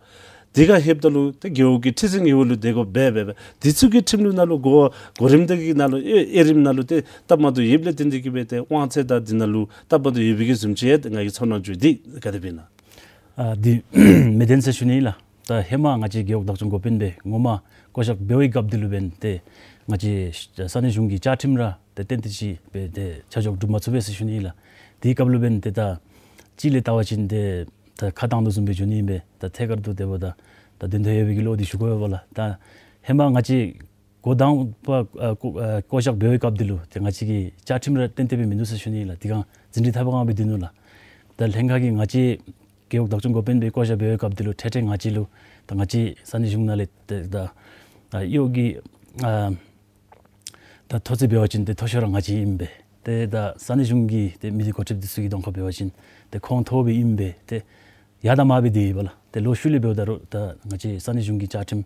དེ་ཁར་ལྷོདཔ་ད་ལུ་ཏེ་རྒེད་འོག་གི་ཁྲི་འཛིན་ངོ་ལུ་དེ་གོ་སྦེ་སྦེ་སྦེ་འདི་ཚུ་གི་ཁྲིམས་ལུགས་ནང་ལུ་གོ་གོ་རིམ་དེ་གི་ནང་ལུ་དབྱེ་དབྱེ་རིམ་ནང་ལུ་ཏེ་སྟབས་མ་བདེཝ་ཡོདཔ་ལས་བརྟེན་ཏེ་གི་སྦེ་ཏེ་དབང་ཚད་དང་འདི་ནང་ལུ་སྟབས་མ་བདེཝ་ཡོད་པའི་གི་བཟུམ་ཅིག་ཡང་ང་གིས་ཚོར་སྣང་བྱུང་། འདི་ག་དེ་སྦེ་ཨིན་ན། ཨ་འདི་མི་བདེན་ཟེར་ཞུ་ནི་ལགས། ད་ཧེ་མ་ང་བཅས་རྒེད་འོག་བདག་སྐྱོང་འགོ་དཔོན་སྦེ་ངོ་མ་བསྐོ་བཞག་འབད་བའི་སྐབས་འདི་ལུ་འབདན་ཏེ་ང་བཅས་ས་གནས་གཞུང་གི་བཅའ་ཁྲིམས་ར་ཏེ་ཏན་ཏན་ཅིག་སྦེ་ཏེ་ཆ་འཇོག་གྲུབ་མ་ཚུགས་པས་ཟེར་ཞུ་ནི་ལགས། དེའི་སྐབས་ལུ་འབདན་ཏེ་ད་ཅིག་ལས་བལྟ་བ་ཅིན་ཏེ་ད་ཁ་གཏང་དོ་བཟུམ་སྦེ་འགྱོ་ནི་ཨིན་པས། ད་ཐད་ཀར་དུ་དེ་འབདཝ་ད་ད་དོན་དག་ཡོད་པའི་གི་བློ་འདི་ཞུ་དགོ་པས་ལགས། ད་ཧེ་མ་ང་བཅས་འགོ་དང་པ་ཨ་བསྐོ་ཨ་བསྐོ་བཞག་འབད་བའི་སྐབས་འདི་ལུ་ཏེ་ང་བཅས་ཀྱི་བཅའ་ཁྲིམས་ར་ཏན་ཏན་སྦེ་མིན་འདུག་ཟེར་ཞུ་ནི་ལགས། དེ་སྒང་ཟིན་བྲིས་ཐད་པ་གང་སྦེ་སྡོད་ནུག་ལགས། ད་ལྷན་ཁག་གིས་ང་བཅས་རྒེད་འོག་བདག་སྐྱོང་འགོ་དཔོན་སྦེ་བསྐོ་བཞག་འབད་བའི་སྐབས་འདི་ལུ་ཁྲལ་ཁྲལ་ང་བཅས་ལུ་ད་ང་བཅས་ས་གནས་གཞུང་ནང་ལས་ཏེ་ད་ཨ་གཡོག་གི་ཨ་ད་མཐོ་ཚད་འབད་བ་ཅིན་ཏེ་མཐོ་ཤོས་ར་ང་བཅས་ཨིན་པས། ཏེ་ད་ས་གནས་གཞུང་གི་ཏེ་མི་སྡེ་འགོ་ཁྲིདཔ་འདི་ཚུ་གི་གདོང་ཁར་འབད་བ་ཅིན་ཏེ་ཁོང་མཐོ་སྦེ་ཨིན་པས། ཏེ་ཡར་དང་མར་སྦེ་སྡོད་ཡི་པ་ལགས། ཏེ་ལོག་ཤུལ་ལས་འབདཝ་ད་རུང་ད་ང་བཅས་ས་གནས་གཞུང་གི་བཅའ་ཁྲིམས་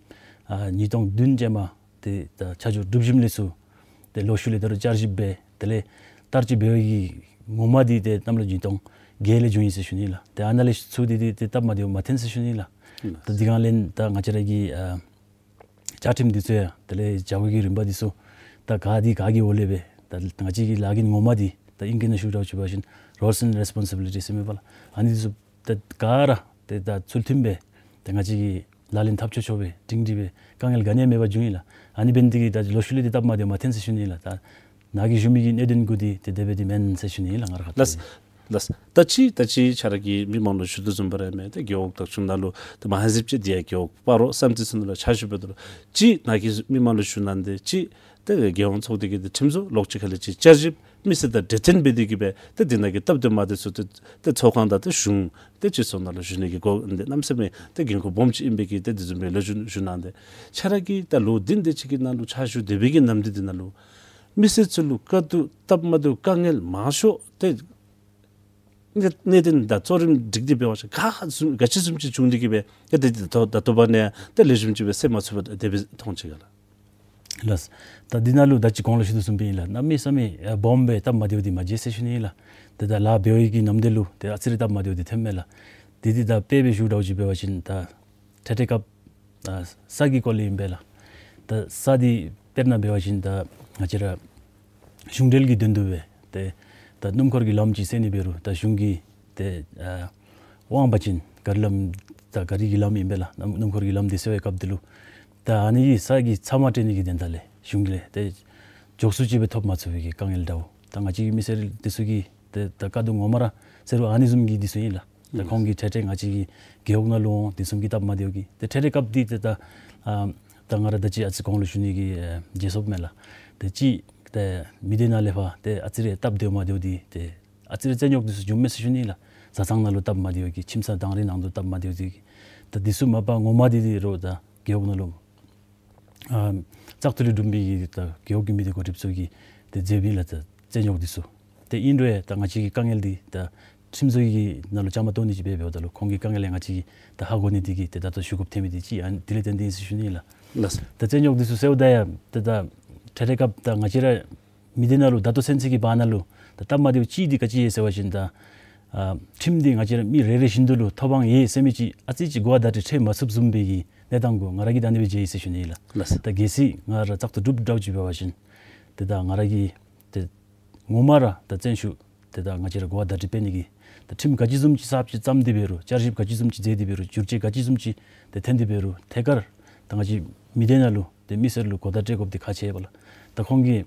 ཨ་ཉིས་སྟོང་བདུན་ཅན་མ་ཏེ་ད་ཆ་འཇོག་གྲུབ་ཞིནམ་ལས་ཚུར་ཏེ་ལོག་ཤུལ་ལས་ད་རུང་བསྐྱར་ཞིབ་འབད་དེ་ལས་བསྟར་སྤྱོད་འབད་བའི་གི་ངོ་མ་འདི་ཏེ་གནམ་ལོ་ཉིས་སྟོང་བརྒྱད་ལས་བྱུང་ཡི་ཟེར་ཞུ་ནི་ལགས། ཏེ་ཨ་ནཱ་ལས་ཚུར་འདི་འདི་ཏེ་སྟབས་མ་བདེཝ་མ་ཐོན་ཟེར་ཞུ་ནི་ལགས། ད་འདི་སྒང་ལས་ད་ང་བཅས་ར་གི་ཨ་བཅའ་ཁྲིམས་འདི་ཚུ་ཡང་དེ་ལས་བྱ་སྒོ་གི་རིམ་པ་འདི་ཚུ་ད་ག་འདི་ག་གི་འོག་ལས་སྦེ་ད་ང་བཅས་ཀྱི་ལཱ་འགན་ངོ་མ་འདི་ད་ཨིང་སྐད་ནང་ཞུ་དགོཔ་ཅིག་འབད་བ་ཅིན་roles and responsibilities ཟེར་མས་པ་ལགས། ཨ་ནི་འདི་ཚུ་ད་ག་ར་ཏེ་ད་ཚུལ་མཐུན་སྦེ་ཏེ་ང་བཅས་ཀྱིས་ལག་ལེན་འཐབ་ཆོག་ཆོག་སྦེ་སྒྲིང་སྒྲི་སྦེ་དཀའ་ངལ་ག་ནི་ཡང་མེད་པར་བྱུང་ཡི་ལགས། ཨ་ནི་འབད་ནི་འདི་གིས་ད་ལོག་ཤུལ་ལས་འདི་སྟབས་མ་བདེཝ་མ་ཐོན་ཟེར་ཞུ་ནི་ལགས། ད་ནཱ་གིས་ཞུ་མི་གི་གནད་དོན་གུ་འདི་ཏེ་དེ་སྦེ་འདི་མེན་ཟེར་ཞུ་ནི་ལགས། ང་ར་ཁ་ལགས། ཐུགས་རྗེ་ཆེ། ལགས། ད་ཅི་ད་ཅི་ཁྱེད་ར་གིས་མི་མང་ལུ་ཞུ་དོ་བཟུམ་སྦེ་ར་མས། ཏེ་རྒེད་འོག་བདག་སྐྱོང་ནང་ལུ་ཏེ་མ་ཧེ་ཟིབ་ཅིག་འདི་ཡང་རྒེད་འོག་སྤ་རོ་བསམ་རྩེ་ཚུ་ནང་ལུ་ཕྱག་ཞུ་འབད་དོ་ལོ། ཅི་ནཱ་གིས་མི་མང་ལུ་ཞུ་གནང་སྟེ་ཅི་ཏེ་རྒྱལ་ཡོངས་ཚོགས་སྡེ་གི་ཏེ་ཁྲིམས་བཟོ་ལོགས་ཅིག་ཁ་ལས་ཅིག་བསྐྱར་ཞིབ་མི་སེར་དང་འབྲེལ་མཐུན་འབད་དེ་གིས་སྦེ་ཏེ་འདི་ནང་གི་སྟབས་བདེ་མ་བདེ་ཚུ་ཏེ་ཏེ་ཚོགས་ཁང་དང་ཏེ་གཞུང་ཏེ་སྤྱི་ཚོགས་ནང་ལུ་ཞུ་ནི་གི་སྒོ་འདི་གནམ་མེད་ས་མེད་ཏེ་འགན་ཁུར་སྦོམ་ཅིག་ཨིན་པའི་གི་ཏེ་འདི་བཟུམ་སྦེ་ལོ་རྒྱུས་ཞུ་གནང་སྟེ། ཁྱེད་ར་གིས་ད་ལོ་བདུན་དེ་ཅིག་གི་ནང་ལུ་ཕྱག་ཞུ་སྡོད་པའི་གི་ནམ་དུས་འདི་ནང་ལུ་མི་སེར་ཚུ་ལུ་དཀའ་སྡུག་སྟབས་མ་བདེཝ་དཀའ་ངལ་མང་ཤོས་ཏེ་གནད་གནད་དོན་དང་གཙོ་རིམ་སྒྲིག་སྟེ་འབད་བ་ཅིན་ག་བཟུམ་ག་ཅི་བཟུམ་ཅིག་བྱུང་སྟེ་གིས་སྦེ་ཏེ་ཏེ་ད་ད་ལྟོ་བར་ནི་ཡང་ཏེ་ལེགས་ཤོམ་ཅིག་སྦེ་སེལ་མ་ཚུགས་པར་དེ་སྦེ་མཐོང་ཅི་ག་ལགས། ལགས། ད་འདི་ནང་ལུ་ད་ཅི་གོང་ལུ་ཞུ་དོ་བཟུམ་སྦེ་ཨིན་ལགས། གནམ་མེད་ས་མེད་ཨ་སྦོམ་སྦེ་སྟབས་མ་བདེཝ་འདི་མ་མཇལ་ཟེར་ཞུ་ནི་ཨིན་ལགས། ཏེ་ད་ལཱ་འབད་བའི་གི་ནམ་དུས་ལུ་ཏེ་ཨ་ཙི་རེ་སྟབས་མ་བདེཝ་འདི་ཐོནམ་མས་ལགས། འདི་འདི་ད་དཔེ་སྦེ་ཞུ་འདྲཝ་ཅིག་འབད་བ་ཅིན་ད་འཕྲལ་འཕྲལ་སྐབས་ཨ་ས་གི་སྐོར་ལས་ཨིན་པས་ལགས། ད་ས་འདི་དཔེར་ན་འབད་བ་ཅིན་ད་ང་བཅས་ར་གཞུང་འབྲེལ་གྱི་དོན་དུ་སྦེ་ཏེ་ད་སྣུམ་འཁོར་གྱི་ལམ་ཅིག་སེལ་ནི་འབད་རུང་ད་གཞུང་གིས་ཏེ་ཨ་དབང་པ་ཅིན་ག་རི་ལམ་ད་ག་རི་གི་ལམ་ཨིན་པས་ལགས། སྣུམ་སྣུམ་འཁོར་གྱི་ལམ་འདི་སེལ་བའི་སྐབས་འདི་ལུ་ད་ཨ་ནི་གི་ས་གི་ཚབ་མ་སྤྲོད་ནི་གི་དོན་དག་ལས་གཞུང་ལས་ཏེ་མགྱོགས་སུ་ཅིག་སྦེ་ཐོབ་མ་ཚུགས་པའི་གི་དཀའ་ངལ་འདྲཝ། ད་ང་བཅས་ཀྱི་མི་སེར་འདི་ཚུ་གི་ཏེ་ད་དཀའ་སྡུག་ངོ་མ་ར་ཟེར་རུང་ཨ་ནི་བཟུམ་གྱི་འདི་ཚུ་ཨིན་ལགས། ད་ཁོང་གིས་འཕྲལ་འཕྲལ་ང་བཅས་ཀྱི་རྒེད་འོག་ནང་ལུ་འོང་དེ་བཟུམ་གྱི་སྟབས་མ་བདེཝ་གིས་ཏེ་འཕྲལ་འཕྲལ་སྐབས་འདི་ཏེ་ད་ཨ་ད་ང་ར་ད་ཅི་ཨ་ཙི་གོང་ལུ་ཞུ་ནི་གི་ཨ་བརྗེད་སོཔ་མས་ལགས། ཏེ་ཅིག་ཏེ་མི་སྡེ་ནང་ལས་ཕར་ཏེ་ཨ་ཙི་རེ་སྟབས་བདེཝ་མ་བདེཝ་འདི་ཏེ་ཨ་ཙི་རེ་རྩོད་རྙོགས་འདི་ཚུ་བྱུངམ་མས་ཟེར་ཞུ་ནི་ལགས། བཟའ་ཚང་ནང་ལུ་སྟབས་མ་བདེཝ་གིས་ཁྱིམ་ཚང་དང་རི་ནང་དུ་སྟབས་མ་བདེཝ་འདི་གིས། ད་འདི་ཚུ་མ་པ་ངོ་མ་འདི་འདི་རུང་ད་རྒེད་འོག་ནང་ལུ་ཨ་བཙག་འཐུ་ལས་གྲུབ་པའི་གི་ད་རྒེད་འོག་གི་མི་སྡེ་འགོ་ཁྲིདཔ་ཚུ་གིས་ཏེ་མཛད་པའི་ལགས་ད་རྩོད་རྙོགས་འདི་ཚུ། ཏེ་ཨིན་རུང་ད་ང་བཅས་ཀྱི་དཀའ་ངལ་འདི་ད་ཁྲིམས་བཟོ་གི་ནང་ལུ་བཅའ་མར་གཏོགས་ནི་ཅིག་འབད་འབདཝ་ད་ལུ་ཁོང་གི་དཀའ་ངལ་ལས་ང་བཅས་ཀྱིས་ད་ཧ་གོ་ནི་འདི་གིས་ཏེ་ད་ལྟོ་ཞུ་དགོཔ་ཐོན་མི་འདི་ཅིག་ཨ་ནི་འདི་ལས་བརྟེན་ཏེ་ཨིན་ཟེར་ཞུ་ནི་ལགས། ལགས། ད་རྩོད་རྙོགས་འདི་ཚུ་སེལཝ་ད་ཡང་ཏེ་ད་འཕྲལ་འཕྲལ་སྐབས་ད་ང་བཅས་ར་མི་སྡེ་ནང་ལུ་ད་ལྟོ་ཚུན་ཚོད་ཀྱི་བར་ན་ལུ་ད་སྟབས་མ་བདེཝ་ཅིག་འདི་ག་ཅི་ཡོད་ཟེར་བ་ཅིན་ད་ཨ་ཁྲིམས་འདི་ང་བཅས་ར་མི་རེ་རེ་བཞིན་དུ་ལུ་ཐོབ་དབང་ཡོད་ཟེར་མི་ཅིག་ཨ་ཙི་ཅིག་གོ་བ་བརྡ་སྤྲོད་འཕྲོད་མ་ཚུགསཔ་བཟུམ་སྦེ་གི་གནས་སྟངས་གུ་ང་ར་གིས་ད་ཨ་ནི་སྦེ་མཇལ་ཡི་ཟེར་ཞུ་ནི་ལགས། ལགས། ད་གལ་སྲིད་ང་ར་བཙག་འཐུ་གྲུབ་འདྲཝ་ཅིག་འབད་བ་ཅིན་ཏེ་ད་ང་ར་གིས་ཏེ་ངོ་མ་ར་ད་བཙན་ཤུགས་ཏེ་ད་ང་བཅས་ར་གོ་བ་བརྡ་སྤྲོད་འཕྲོད་ནི་གི་ད་ཁྲིམས་ག་ཅི་བཟུམ་ཅིག་གསརཔ་ཅིག་བརྩམས་ཏེ་འབད་རུང་བསྐྱར་ཞིབ་ག་ཅི་བཟུམ་ཅིག་མཛད་དེ་འབད་རུང་བསྒྱུར་བཅོས་ག་ཅི་བཟུམ་ཅིག་ཏེ་ཐོན་ཏེ་འབད་རུང་ཐད་ཀར་ད་ང་བཅས་མི་སྡེ་ནང་ལུ་ཏེ་མི་སེར་ལུ་གོ་བརྡ་སྤྲོད་དགོཔ་འདི་ཁག་ཆེ་བས་ལགས། ད་ཁོང་གིས་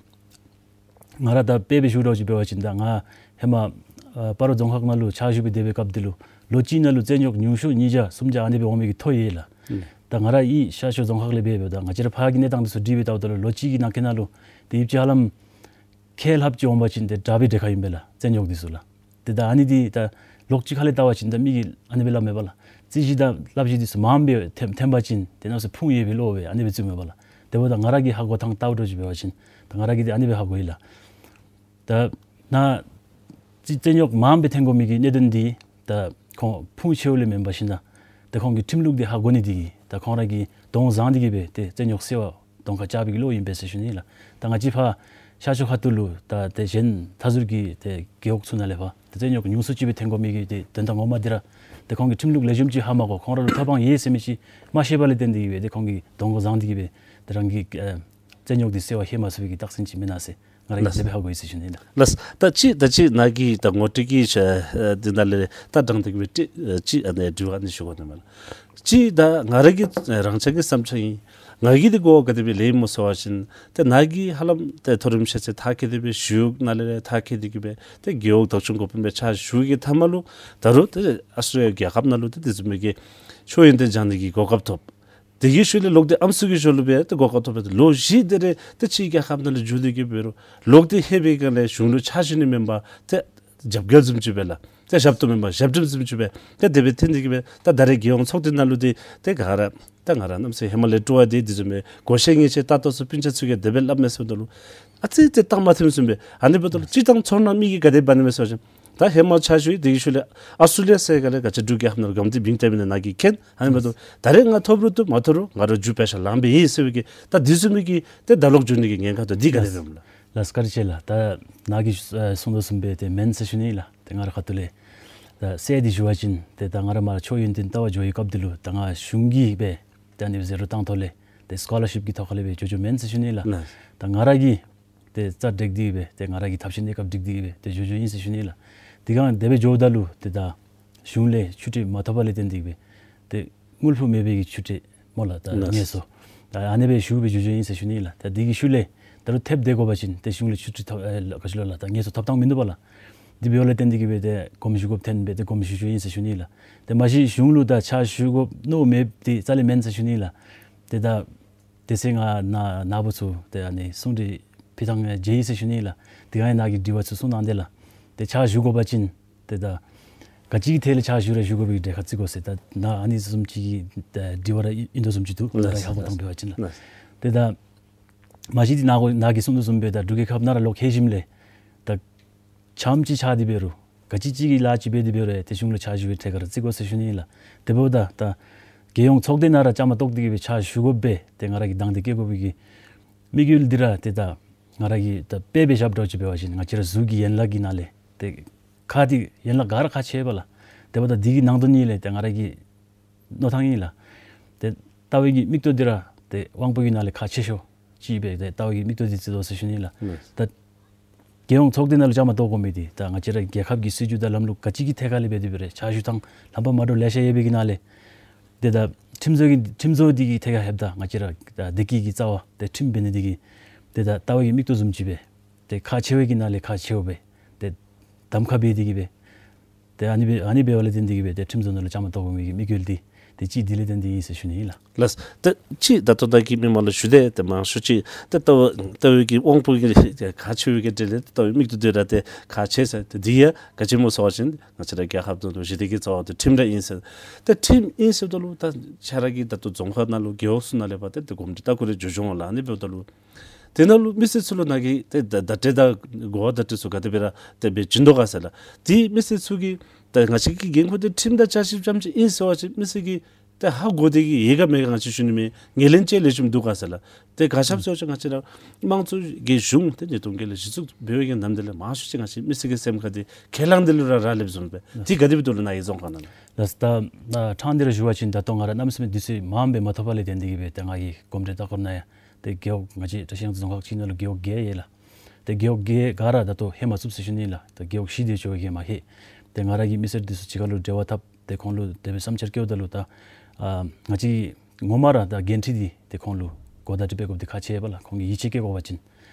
ང་ར་ད་དཔེ་སྦེ་ཞུ་འདྲཝ་ཅིག་འབད་བ་ཅིན་ད་ང་ཧེ་མ་ཨ་སྤ་རོ་རྫོང་ཁག་ནང་ལུ་ཕྱག་ཞུ་སྦེ་སྡོད་པའི་སྐབས་འདི་ལུ་ལོ་གཅིག་ནང་ལུ་རྩོད་རྙོགས་ཉུང་ཤོས་ཉིས་བརྒྱ་སུམ་བརྒྱ་ཨ་ནི་སྦེ་འོང་མི་གི་ཐོ་ཡོད་ལགས། ཨུམ། ད་ང་ར་ཨི་ཤར་ཕྱོགས་རྫོང་ཁག་ལས་འབད་འབདཝ་ད་ང་བཅས་ར་ཕར་གྱི་གནས་སྟངས་འདི་ཚུ་དྲིས་འབད་བལྟཝ་ད་ལུ་ལོ་གཅིག་གི་ནང་འཁོད་ནང་ལུ་ཏེ་ཡོདཔ་ཅིག་ཧ་ལམ་ཁལ་ལྷགཔ་ཅིག་འོང་པ་ཅིན་ཏེ་དྲག་པའི་གྲས་ཁར་ཨིན་པས་ལགས་རྩོད་རྙོགས་འདི་ཚུ་ལགས། ཏེ་ད་ཨ་ནི་འདི་ད་ལོགས་ཅིག་ཁ་ལས་བལྟ་བ་ཅིན་ད་མི་གིས་ཨ་ནི་སྦེ་སླབ་མས་པ་ལགས། རྩོད་གཞི་དང་བསླབ་གཞི་འདི་ཚུ་མངམ་སྦེ་ཐོན་ཐོན་པ་ཅིན་ཏེ་གནམ་མེད་ས་མེད་ཕུང་ཡོད་པའི་བློ་སྦེ་ཨ་ནི་སྦེ་བརྩིཝ་མས་པ་ལགས། དེ་འབདཝ་ད་ང་ར་གི་ཧ་གོ་ཐངས་བལྟཝ་འདྲཝ་ཅིག་འབད་བ་ཅིན་ད་ང་ར་གིས་ཏེ་ཨ་ནི་སྦེ་ཧ་གོ་ཡི་ལགས། ད་ནཱ་ཅིག་རྩོད་རྙོགས་མངམ་སྦེ་ཐོན་དགོ་མི་གི་གནད་དོན་འདི་ད་ཁོང་ཕུང་ཆེཝ་ལས་མེན་པར་ཞིན་ན་ད་ཁོང་གིས་ཁྲིམས་ལུགས་འདི་ཧ་གོ་ནི་འདི་གིས་ད་ཁོང་ར་གིས་གདོང་བཟང་སྟེ་གིས་སྦེ་ཏེ་རྩོད་རྙོགས་སེལ་བར་གདོང་ཁར་བཅར་བའི་གི་བློ་ཨིན་པས་ཟེར་ཞུ་ནི་ལགས། ད་ང་བཅས་ཕར་ཤར་ཕྱོགས་ཁ་ཐུག་ལུ་ད་ཏེ་གཞན་མཐའ་ཟུར་གྱི་ཏེ་རྒེད་འོག་ཚུ་ནང་ལས་ཕར་ཏེ་རྩོད་རྙོགས་ཉུང་སུ་ཅིག་སྦེ་ཐོན་དགོ་མི་གི་ཏེ་དོན་དག་ངོ་མ་འདི་ར་ཏེ་ཁོང་གིས་ཁྲིམས་ལུགས་ལེགས་ཤོམ་ཅིག་ཧ་མ་གོ་ཁོང་ར་ལུ་ཐོབ་དབང་ཡོད་ཟེར་མི་ཅིག་མ་ཤེས་པ་ལས་བརྟེན་ཏེ་གིས་སྦེ་ཏེ་ཁོང་གིས་གདོང་བཟང་སྟེ་གིས་སྦེ་ཏེ་རང་གི་ཨེ་རྩོད་རྙོགས་འདི་སེལ་བར་ཤེས་མ་ཚུགས་པའི་གི་རྟགས་མཚན་ཅིག་མེན་ན་ཟེར་ང་ར་གིས་ལགས། དེ་སྦེ་ཧ་གོ་ཡི་ཟེར་ཞུ་ནི་ལགས། ལགས། ད་ཅི་ད་ཅི་ནཱ་གི་ད་ངོ་སྤྲོད་ཀྱི་ཨེ་འདི་ནང་ལས་ད་དྲང་སྟེ་གིས་སྦེ་ཏེ་ཨེ་ཅིག་ཨ་ནི་དྲི་བ་ཨ་ནི་ཞུ་དགོ་ནི་མས་ལགས། ཅིག་ད་ང་ར་གི་ཨེ་རང་ཅག་གི་བསམ་འཆར་ཨིན། ང་གིས་འདི་གོ་བ་ག་དེ་སྦེ་ལེན་སྨོ་ཟེར་བ་ཅིན་ཏེ་ནཱ་གི་ཧ་ལམ་ཏེ་མཐོ་རིམ་ཤེས་ཚད་མཐར་འཁྱོལ་ཏེ་སྦེ་ཞུ་ནང་ལས་ར་མཐར་འཁྱོལ་ཏེ་གིས་སྦེ་ཏེ་རྒེད་འོག་བདག་སྐྱོང་འགོ་དཔོན་སྦེ་ཕྱག་ཞུ་གི་མཐའ་མ་ལུ་ད་རུང་ཏེ་ཨཱོས་ཊྲེ་ལི་ཡ་རྒྱལ་ཁབ་ནང་ལུ་ཏེ་དེ་བཟུམ་མའི་གི་ཆོས་ཡོན་ཏན་སྦྱང་ནི་གི་གོ་སྐབས་ཐོབ། དེ་གི་ཤུལ་ལས་ལོག་སྟེ་ཨམ་སྲུ་གི་ཞོར་ལུ་སྦེ་ཏེ་གོ་སྐབས་ཐོབ་སྦེ་ལོ་བཞི་དེ་རེ་ཏེ་ཕྱི་རྒྱལ་ཁབ་ནང་ལུ་འགྱོ་སྟེ་གིས་འབད་རུང་ལོག་སྟེ་ལྷོད་པའི་སྒང་ལས་གཞུང་ལུ་ཕྱག་ཞུ་ནི་མེན་པར་ཏེ་རྒྱབ་འགལ་བཟུམ་ཅིག་སྦེ་ལགས། ཏེ་ཞབས་ཏོག་མེན་པར་ཞབས་འདྲེན་བཟུམ་ཅིག་སྦེ་ཏེ་དེ་སྦེ་ཐོན་ཏེ་གིས་སྦེ་ད་ད་རེས་རྒྱལ་ཡོངས་ཚོགས་སྡེ་ནང་ལུ་འདི་ཏེ་ག་ར་ད་ང་ར་གནམ་མེད་ས་མེད་ཧེ་མ་ལས་སྤྲོ་བ་འདི་དེ་བཟུམ་མའི་གོ་ཤེས་ངེས་ཤེས་ལྟ་རྟོག་ཚུ་སྤུན་ཆ་ཚུ་གིས་དེ་སྦེ་སླབ་མས་ཟེརཝ་ད་ལུ་ཨ་ཙི་ཙི་བཏང་མ་ཐིམ་བཟུམ་སྦེ། ཨ་ནི་འབདཝ་ད་ལུ་སྤྱིར་བཏང་ཚོར་སྣང་མི་གིས་ག་དེ་འབད་ནི་མས་ཟེར་བ་ཅིན་ད་ཧེ་མ་ཕྱག་ཞུ་ཡི། དེ་གི་ཤུལ་ལས་ཨཱོས་ཊྲེ་ལི་ཡ་ཟེར་སྒང་ལས་ག་ཅི་འབྲུག་རྒྱལ་ཁབ་ནང་ལུ་དགའ་མོ་འདི་བིང་སྟེ་མེན་ན་ནཱ་གིས་མཁྱེན། ཨ་ནི་འབདཝ་ད་ད་རེས་ང་ཐོབ་རུང་བཏུབ་མ་ཐོབ་རུང་ང་ར་རྒྱུ་པེ་ཤ་ལང་པའི་ཨིན་ཟེར་བའི་གི་ད་དེ་བཟུམ་མའི་གི་ཏེ་ད་ལོག་འགྱོ་ནི་གི་ཉེན་ཁ་དང་འདི་ག་དེ་སྦེ་སྨོ་ལགས། ལགས་བཀའ་དྲིན་ཆེ་ལགས། ད་ནཱ་གིས་ཨེ་གསུངས་དོ་བཟུམ་སྦེ་ཏེ་མེན་ཟེར་ཞུ་ནི་ལགས། ཏེ་ང་ར་ཁ་ཐུག་ལས་ད་གསལ་ཏེ་ཞུ་བ་ཅིན་ཏེ་ད་ང་ར་མར་ཆོས་ཡོན་ཏན་ལྟ་བར་འགྱོ་བའི་སྐབས་འདི་ལུ་ད་ང་གཞུང་གིས་སྦེ་ད་ཨ་ནི་ཟེར་རུང་བཏང་ཐོག་ལས་ཏེ་སི་ཀོ་ལར་ཤིབ་ཀྱི་ཐོག་ཁ་ལས་སྦེ་འགྱོ་འགྱོཝ་མེན་ཟེར་ཞུ་ནི་ལགས། ལགས། ད་ང་ར་གིས་ཏེ་རྩ་འགྲིག་སྟེ་སྦེ་ཏེ་ང་ར་གི་ཐབས་ཤེས་གནས་སྐབས་འགྲིག་སྟེ་སྦེ་ཏེ་འགྱོ་འགྱོཝ་ཨིན་ཟེར་ཞུ་ནི་ལགས། དེ་སྒང་དེ་སྦེ་འགྱོཝ་ད་ལུ་ཏེ་ད་གཞུང་ལས་ཆུ་ཊི་མ་ཐོབ་པ་ལས་བརྟེན་ཏེ་སྦེ་ཏེ་དངུལ་ཕོགས་མེད་པའི་གི་ཆུ་ཊི་སྨོ་ལགས། ད་ལགས། ངལ་གསོ་ད་ཨ་ནི་སྦེ་ཞུ་སྦེ་འགྱོ་འགྱོཝ་ཨིན་ཟེར་ཞུ་ནི་ལགས། ད་དེ་གི་ཤུལ་ལས་ད་རུང་ཐེབས་སྡོད་དགོ་པ་ཅིན་ཏེ་གཞུང་ལས་ཆུ་ཊི་ཐོབ་ཨེ་ལགས་ག་ཅི་ལོ་ལགས། ད་ངལ་གསོ་ཐོབ་ཐངས་མིན་འདུག་པ་ལགས། དེ་འབདཝ་ལས་བརྟེན་ཏེ་གིས་སྦེ་ཏེ་དགོངསམ་ཞུ་དགོཔ་ཐོན་སྦེ་ཏེ་དགོངསམ་ཞུ་ཞུཝ་ཨིན་ཟེར་ཞུ་ནི་ལགས། ཏེ་མ་གཞི་གཞུང་ལུ་ད་ཕྱག་ཞུ་དགོཔ་མནོ་མེདཔ་འདི་རྩ་ལས་མེན་ཟེར་ཞུ་ནི་ལགས། ཏེ་ད་དེ་ཚེ་ང་ན་ནཱ་བུ་ཚུ་ཏེ་ཨ་ནི་གསུང་གྲོས་ཕུལ་ཐངས་མཇལ་ཡི་ཟེར་ཞུ་ནི་ལགས། དེ་སྒང་ཡང་ནཱ་གིས་དྲི་བ་ཚུ་གསུང་གནང་དེས་ལགས། ཏེ་ཕྱག་ཞུ་དགོ་པ་ཅིན་ཏེ་ད་ག་ཅི་གི་ཐད་ལས་ཕྱག་ཞུ་ར་ཞུ་དགོ་པའི་གྲལ་ཁར་བརྩི་དགོ་ཟེར། ད་ནཱ་ཨ་ནི་བཟུམ་ཅིག་གི་ད་དྲི་བ་ར་ཨིན་དོ་བཟུམ་ཅིག་འདུག། ད་ར་ལགས་ཧ་གོ་ལགས་ཐངས་འབད་བ་ཅིན་ལགས། ལགས། ཏེ་ད་མ་གཞི་འདི་ནཱ་གོ་ནཱ་གིས་གསུང་དོ་བཟུམ་སྦེ་ད་འབྲུག་རྒྱལ་ཁབ་ནང་ར་ལོག་ལྷོད་ཞིནམ་ལས་ད་ཙམ་ཅིག་ཆགས་ཏེ་འབད་རུང་ག་ཅི་ཅིག་གི་ལཱ་ཅིག་འབད་དེ་འབད་རུང་ཏེ་གཞུང་ལུ་ཕྱག་ཞུ་བའི་གྲལ་ཁར་བརྩི་དགོ་ཟེར་ཞུ་ནི་ལགས། དེ་འབདཝ་ད་ད་རྒྱལ་ཡོངས་ཚོགས་སྡེ་ནང་ར་བཅའ་མར་གཏོགས་ཏེ་གིས་སྦེ་ཕྱག་ཞུ་དགོ་པས། ཏེ་ང་ར་གིས་དང་འདོད་བསྐྱེད་དགོ་པའི་གི་དམིགས་ཡུལ་འདི་ར་ཏེ་ད་ང་ར་གིས་ད་དཔེ་སྦེ་བཞགཔ་འདྲཝ་ཅིག་འབད་བ་ཅིན་ང་བཅས་ར་གཟུགས་ཀྱི་ཡན་ལག་གི་ནང་ལས་ཏེ་ཁ་འདི་ཡན་ལག་ག་ར་ཁག་ཆེ་བས་ལགས། དེ་འབདཝ་ད་འདི་གི་ནང་དོན་ཉིད་ལས་ཏེ་ང་ར་གི་མནོ་ཐངས་ཨིན་ལགས། ཏེ་ལྟ་བའི་གི་མིག་ཏོ་འདི་ར་ཏེ་དབང་པོ་གི་ནང་ལས་ཁག་ཆེ་ཤོས་ཅིག་སྦེ་ཏེ་ལྟ་བའི་གི་མིག་ཏོ་འདི་བརྩི་དོ་ཟེར་ཞུ་ནི་ལགས། ལགས། ད་རྒྱལ་ཡོངས་ཚོགས་སྡེ་ནང་ལུ་བཅའ་མར་གཏོགས་དགོ་མི་འདི་ད་ང་བཅས་ར་རྒྱལ་ཁབ་ཀྱི་སྲིད་བྱུས་དང་ལམ་ལུགས་ག་ཅི་གི་ཐད་ཁར་ལས་འབད་དེ་འབད་རུང་ཕྱག་ཞུ་ཐངས་རྣམ་པ་མ་འདྲཝ་ལེ་ཤ་ཡོད་པའི་གི་ནང་ལས་ཏེ་ད་ཁྲིམས་བཟོ་གི་ཁྲིམས་བཟོ་འདི་གི་ཐད་ཁར་ལྷོདཔ་ད་ང་བཅས་ར་ད་བདེ་སྐྱིད་ཀྱི་རྩ་བ་ཏེ་ཁྲིམས་འབད་ནི་འདི་གིས་ཏེ་ད་ལྟ་བའི་གི་མིག་ཏོ་བཟུམ་ཅིག་སྦེ་ཏེ་ཁག་ཆེ་བའི་གི་ནང་ལས་ཁག་ཆེཝ་སྦེ་ཏེ་གདམ་ཁ་འབད་དེ་གིས་སྦེ་ཏེ་ཨ་ནི་འབད་ཨ་ནི་འབདཝ་ལས་བརྟེན་ཏེ་གིས་སྦེ་ཏེ་ཁྲིམས་བཟོ་ནང་ལུ་བཅའ་མར་གཏོགས་དགོ་མི་གི་དམིགས་ཡུལ་འདི་ཏེ་གཅིག་འདི་ལས་བརྟེན་ཏེ་ཨིན་ཟེར་ཞུ་ནི་ཨིན་ལགས། ལགས། ཏེ་ཅིག་ད་ལྟོ་ད་གི་མི་མང་ལུ་ཞུ་དེས། ཏེ་མང་ཤོས་ཅིག་ཏེ་ལྟ་བ་ལྟ་བའི་གི་དབང་པོ་གི་ཁག་ཆེ་བའི་གི་གྲས་ལས་ལྟ་བའི་མིག་ཏོ་འདི་ར་ཏེ་ཁག་ཆེ་ཟེར། ཏེ་འདི་ཡང་ག་ཅི་སྨོ་ཟེར་བ་ཅིན་ང་བཅས་ར་རྒྱལ་ཁབ་ནང་ལུ་ཞི་བདེ་གི་རྩ་བ་འདི་ཁྲིམས་ར་ཨིན་ཟེར། ཏེ་ཁྲིམས་ཨིན་ཟེརཝ་ད་ལུ་ད་ཁྱེད་ར་གིས་ད་ལྟོ་རྫོང་ཁག་ནང་ལུ་རྒེད་འོག་ཚུ་ནང་ལས་ཕར་ཏེ་གོམས་འདྲིས་ལྟ་སྐོར་རེ་འགྱོ་འགྱོཝ་ལགས། ཨ་ནི་འབདཝ་ད་ལུ་དེ་ནང་ལུ་མི་སེར་ཚུ་ལུ་ནཱ་གི་ཏེ་བརྡ་བརྡ་སྤྲོད་དང་གོ་བ་བརྡ་སྤྲོད་ཚུ་ག་དེ་སྦེ་ར་ཏེ་འབད་བྱིན་དོ་ག་ཟེར་ལགས། ཏེ་མི་སེར་ཚུ་གིས་ད་ང་བཅས་ཀྱི་འགན་ཁུར་འདི་ཁྲིམས་དང་བསྐྱར་ཞིབ་རྐྱངམ་ཅིག་ཨིན་ཟེར་བ་ཅིན་མི་སེར་གྱིས་ཏེ་ཧ་གོ་སྟེ་གིས་ཡོད་ག་མེད་ག་ང་བཅས་ཞུ་ནི་མེད། ངོས་ལེན་ཅིག་ལེགས་ཤོམ་འདུག་ག་ཟེར་ལགས། ཏེ་ག་ཅི་སྦེ་ཟེར་བ་ཅིན་ང་བཅས་ར་དམངས་གཙོ་གི་གཞུང་ཏེ་ཉིས་སྟོང་བརྒྱད་ལས་གཞི་བཙུགས་འབད་བའི་གི་ནམ་དེ་ལས་མང་ཤོས་ཅིག་ང་བཅས་མི་སེར་གྱི་སེམས་ཁར་ཏེ་ཁས་བླངས་འདི་ལུ་ར་རག་ལསཔ་བཟུམ་སྦེ། ཏེ་ག་དེ་སྦེ་འདུག་ལགས་ནཱ་གི་རྫོང་ཁག་ནང་ལུ། ལགས། ད་ཨ་ཕྲང་སྟེ་ར་ཞུ་བ་ཅིན་ད་ལྟོ་ང་ར་གནམ་མེད་ས་མེད་དུས་ཚོད་མངམ་སྦེ་མ་ཐོབ་པ་ལས་བརྟེན་ཏེ་གིས་སྦེ་ཏེ་ང་གིས་གོམས་འདྲིས་ལྟ་སྐོར་ནང་ཡང་ཏེ་རྒེད་འོག་ང་བཅས་བཀྲིས་སྒང་རྫོང་ཁག་ཅིག་ནང་ལུ་རྒེད་འོག་བརྒྱད་ཡོད་ལགས། ཏེ་རྒེད་འོག་བརྒྱད་ག་ར་ད་ལྟོ་ལྷོད་མ་ཚུགས་ཟེར་ཞུ་ནི་ལགས། ཏེ་རྒེད་འོག་བཞི་དེ་ཅིག་ལྷོད་མ་ལྷོད། ཏེ་ང་ར་གིས་མི་སེར་འདི་ཚུ་གཅིག་ཁར་ལུ་འབྲེལ་བ་འཐབ་སྟེ་ཁོང་ལུ་དེ་སྦེ་བསམ་འཆར་བཀོདཔ་ད་ལུ་ད་ཨ་ང་བཅས་ངོ་མ་ར་ད་འགན་འཁྲི་འདི་ཏེ་ཁོང་ལུ་གོ་བརྡ་སྤྲོད་པའི་དགོཔ་འདི་ཁག་ཆེ་བས་ལགས། ཁོང་གིས་ཡིད་ཆེས་བསྐྱེད་དགོ་པ་ཅིན།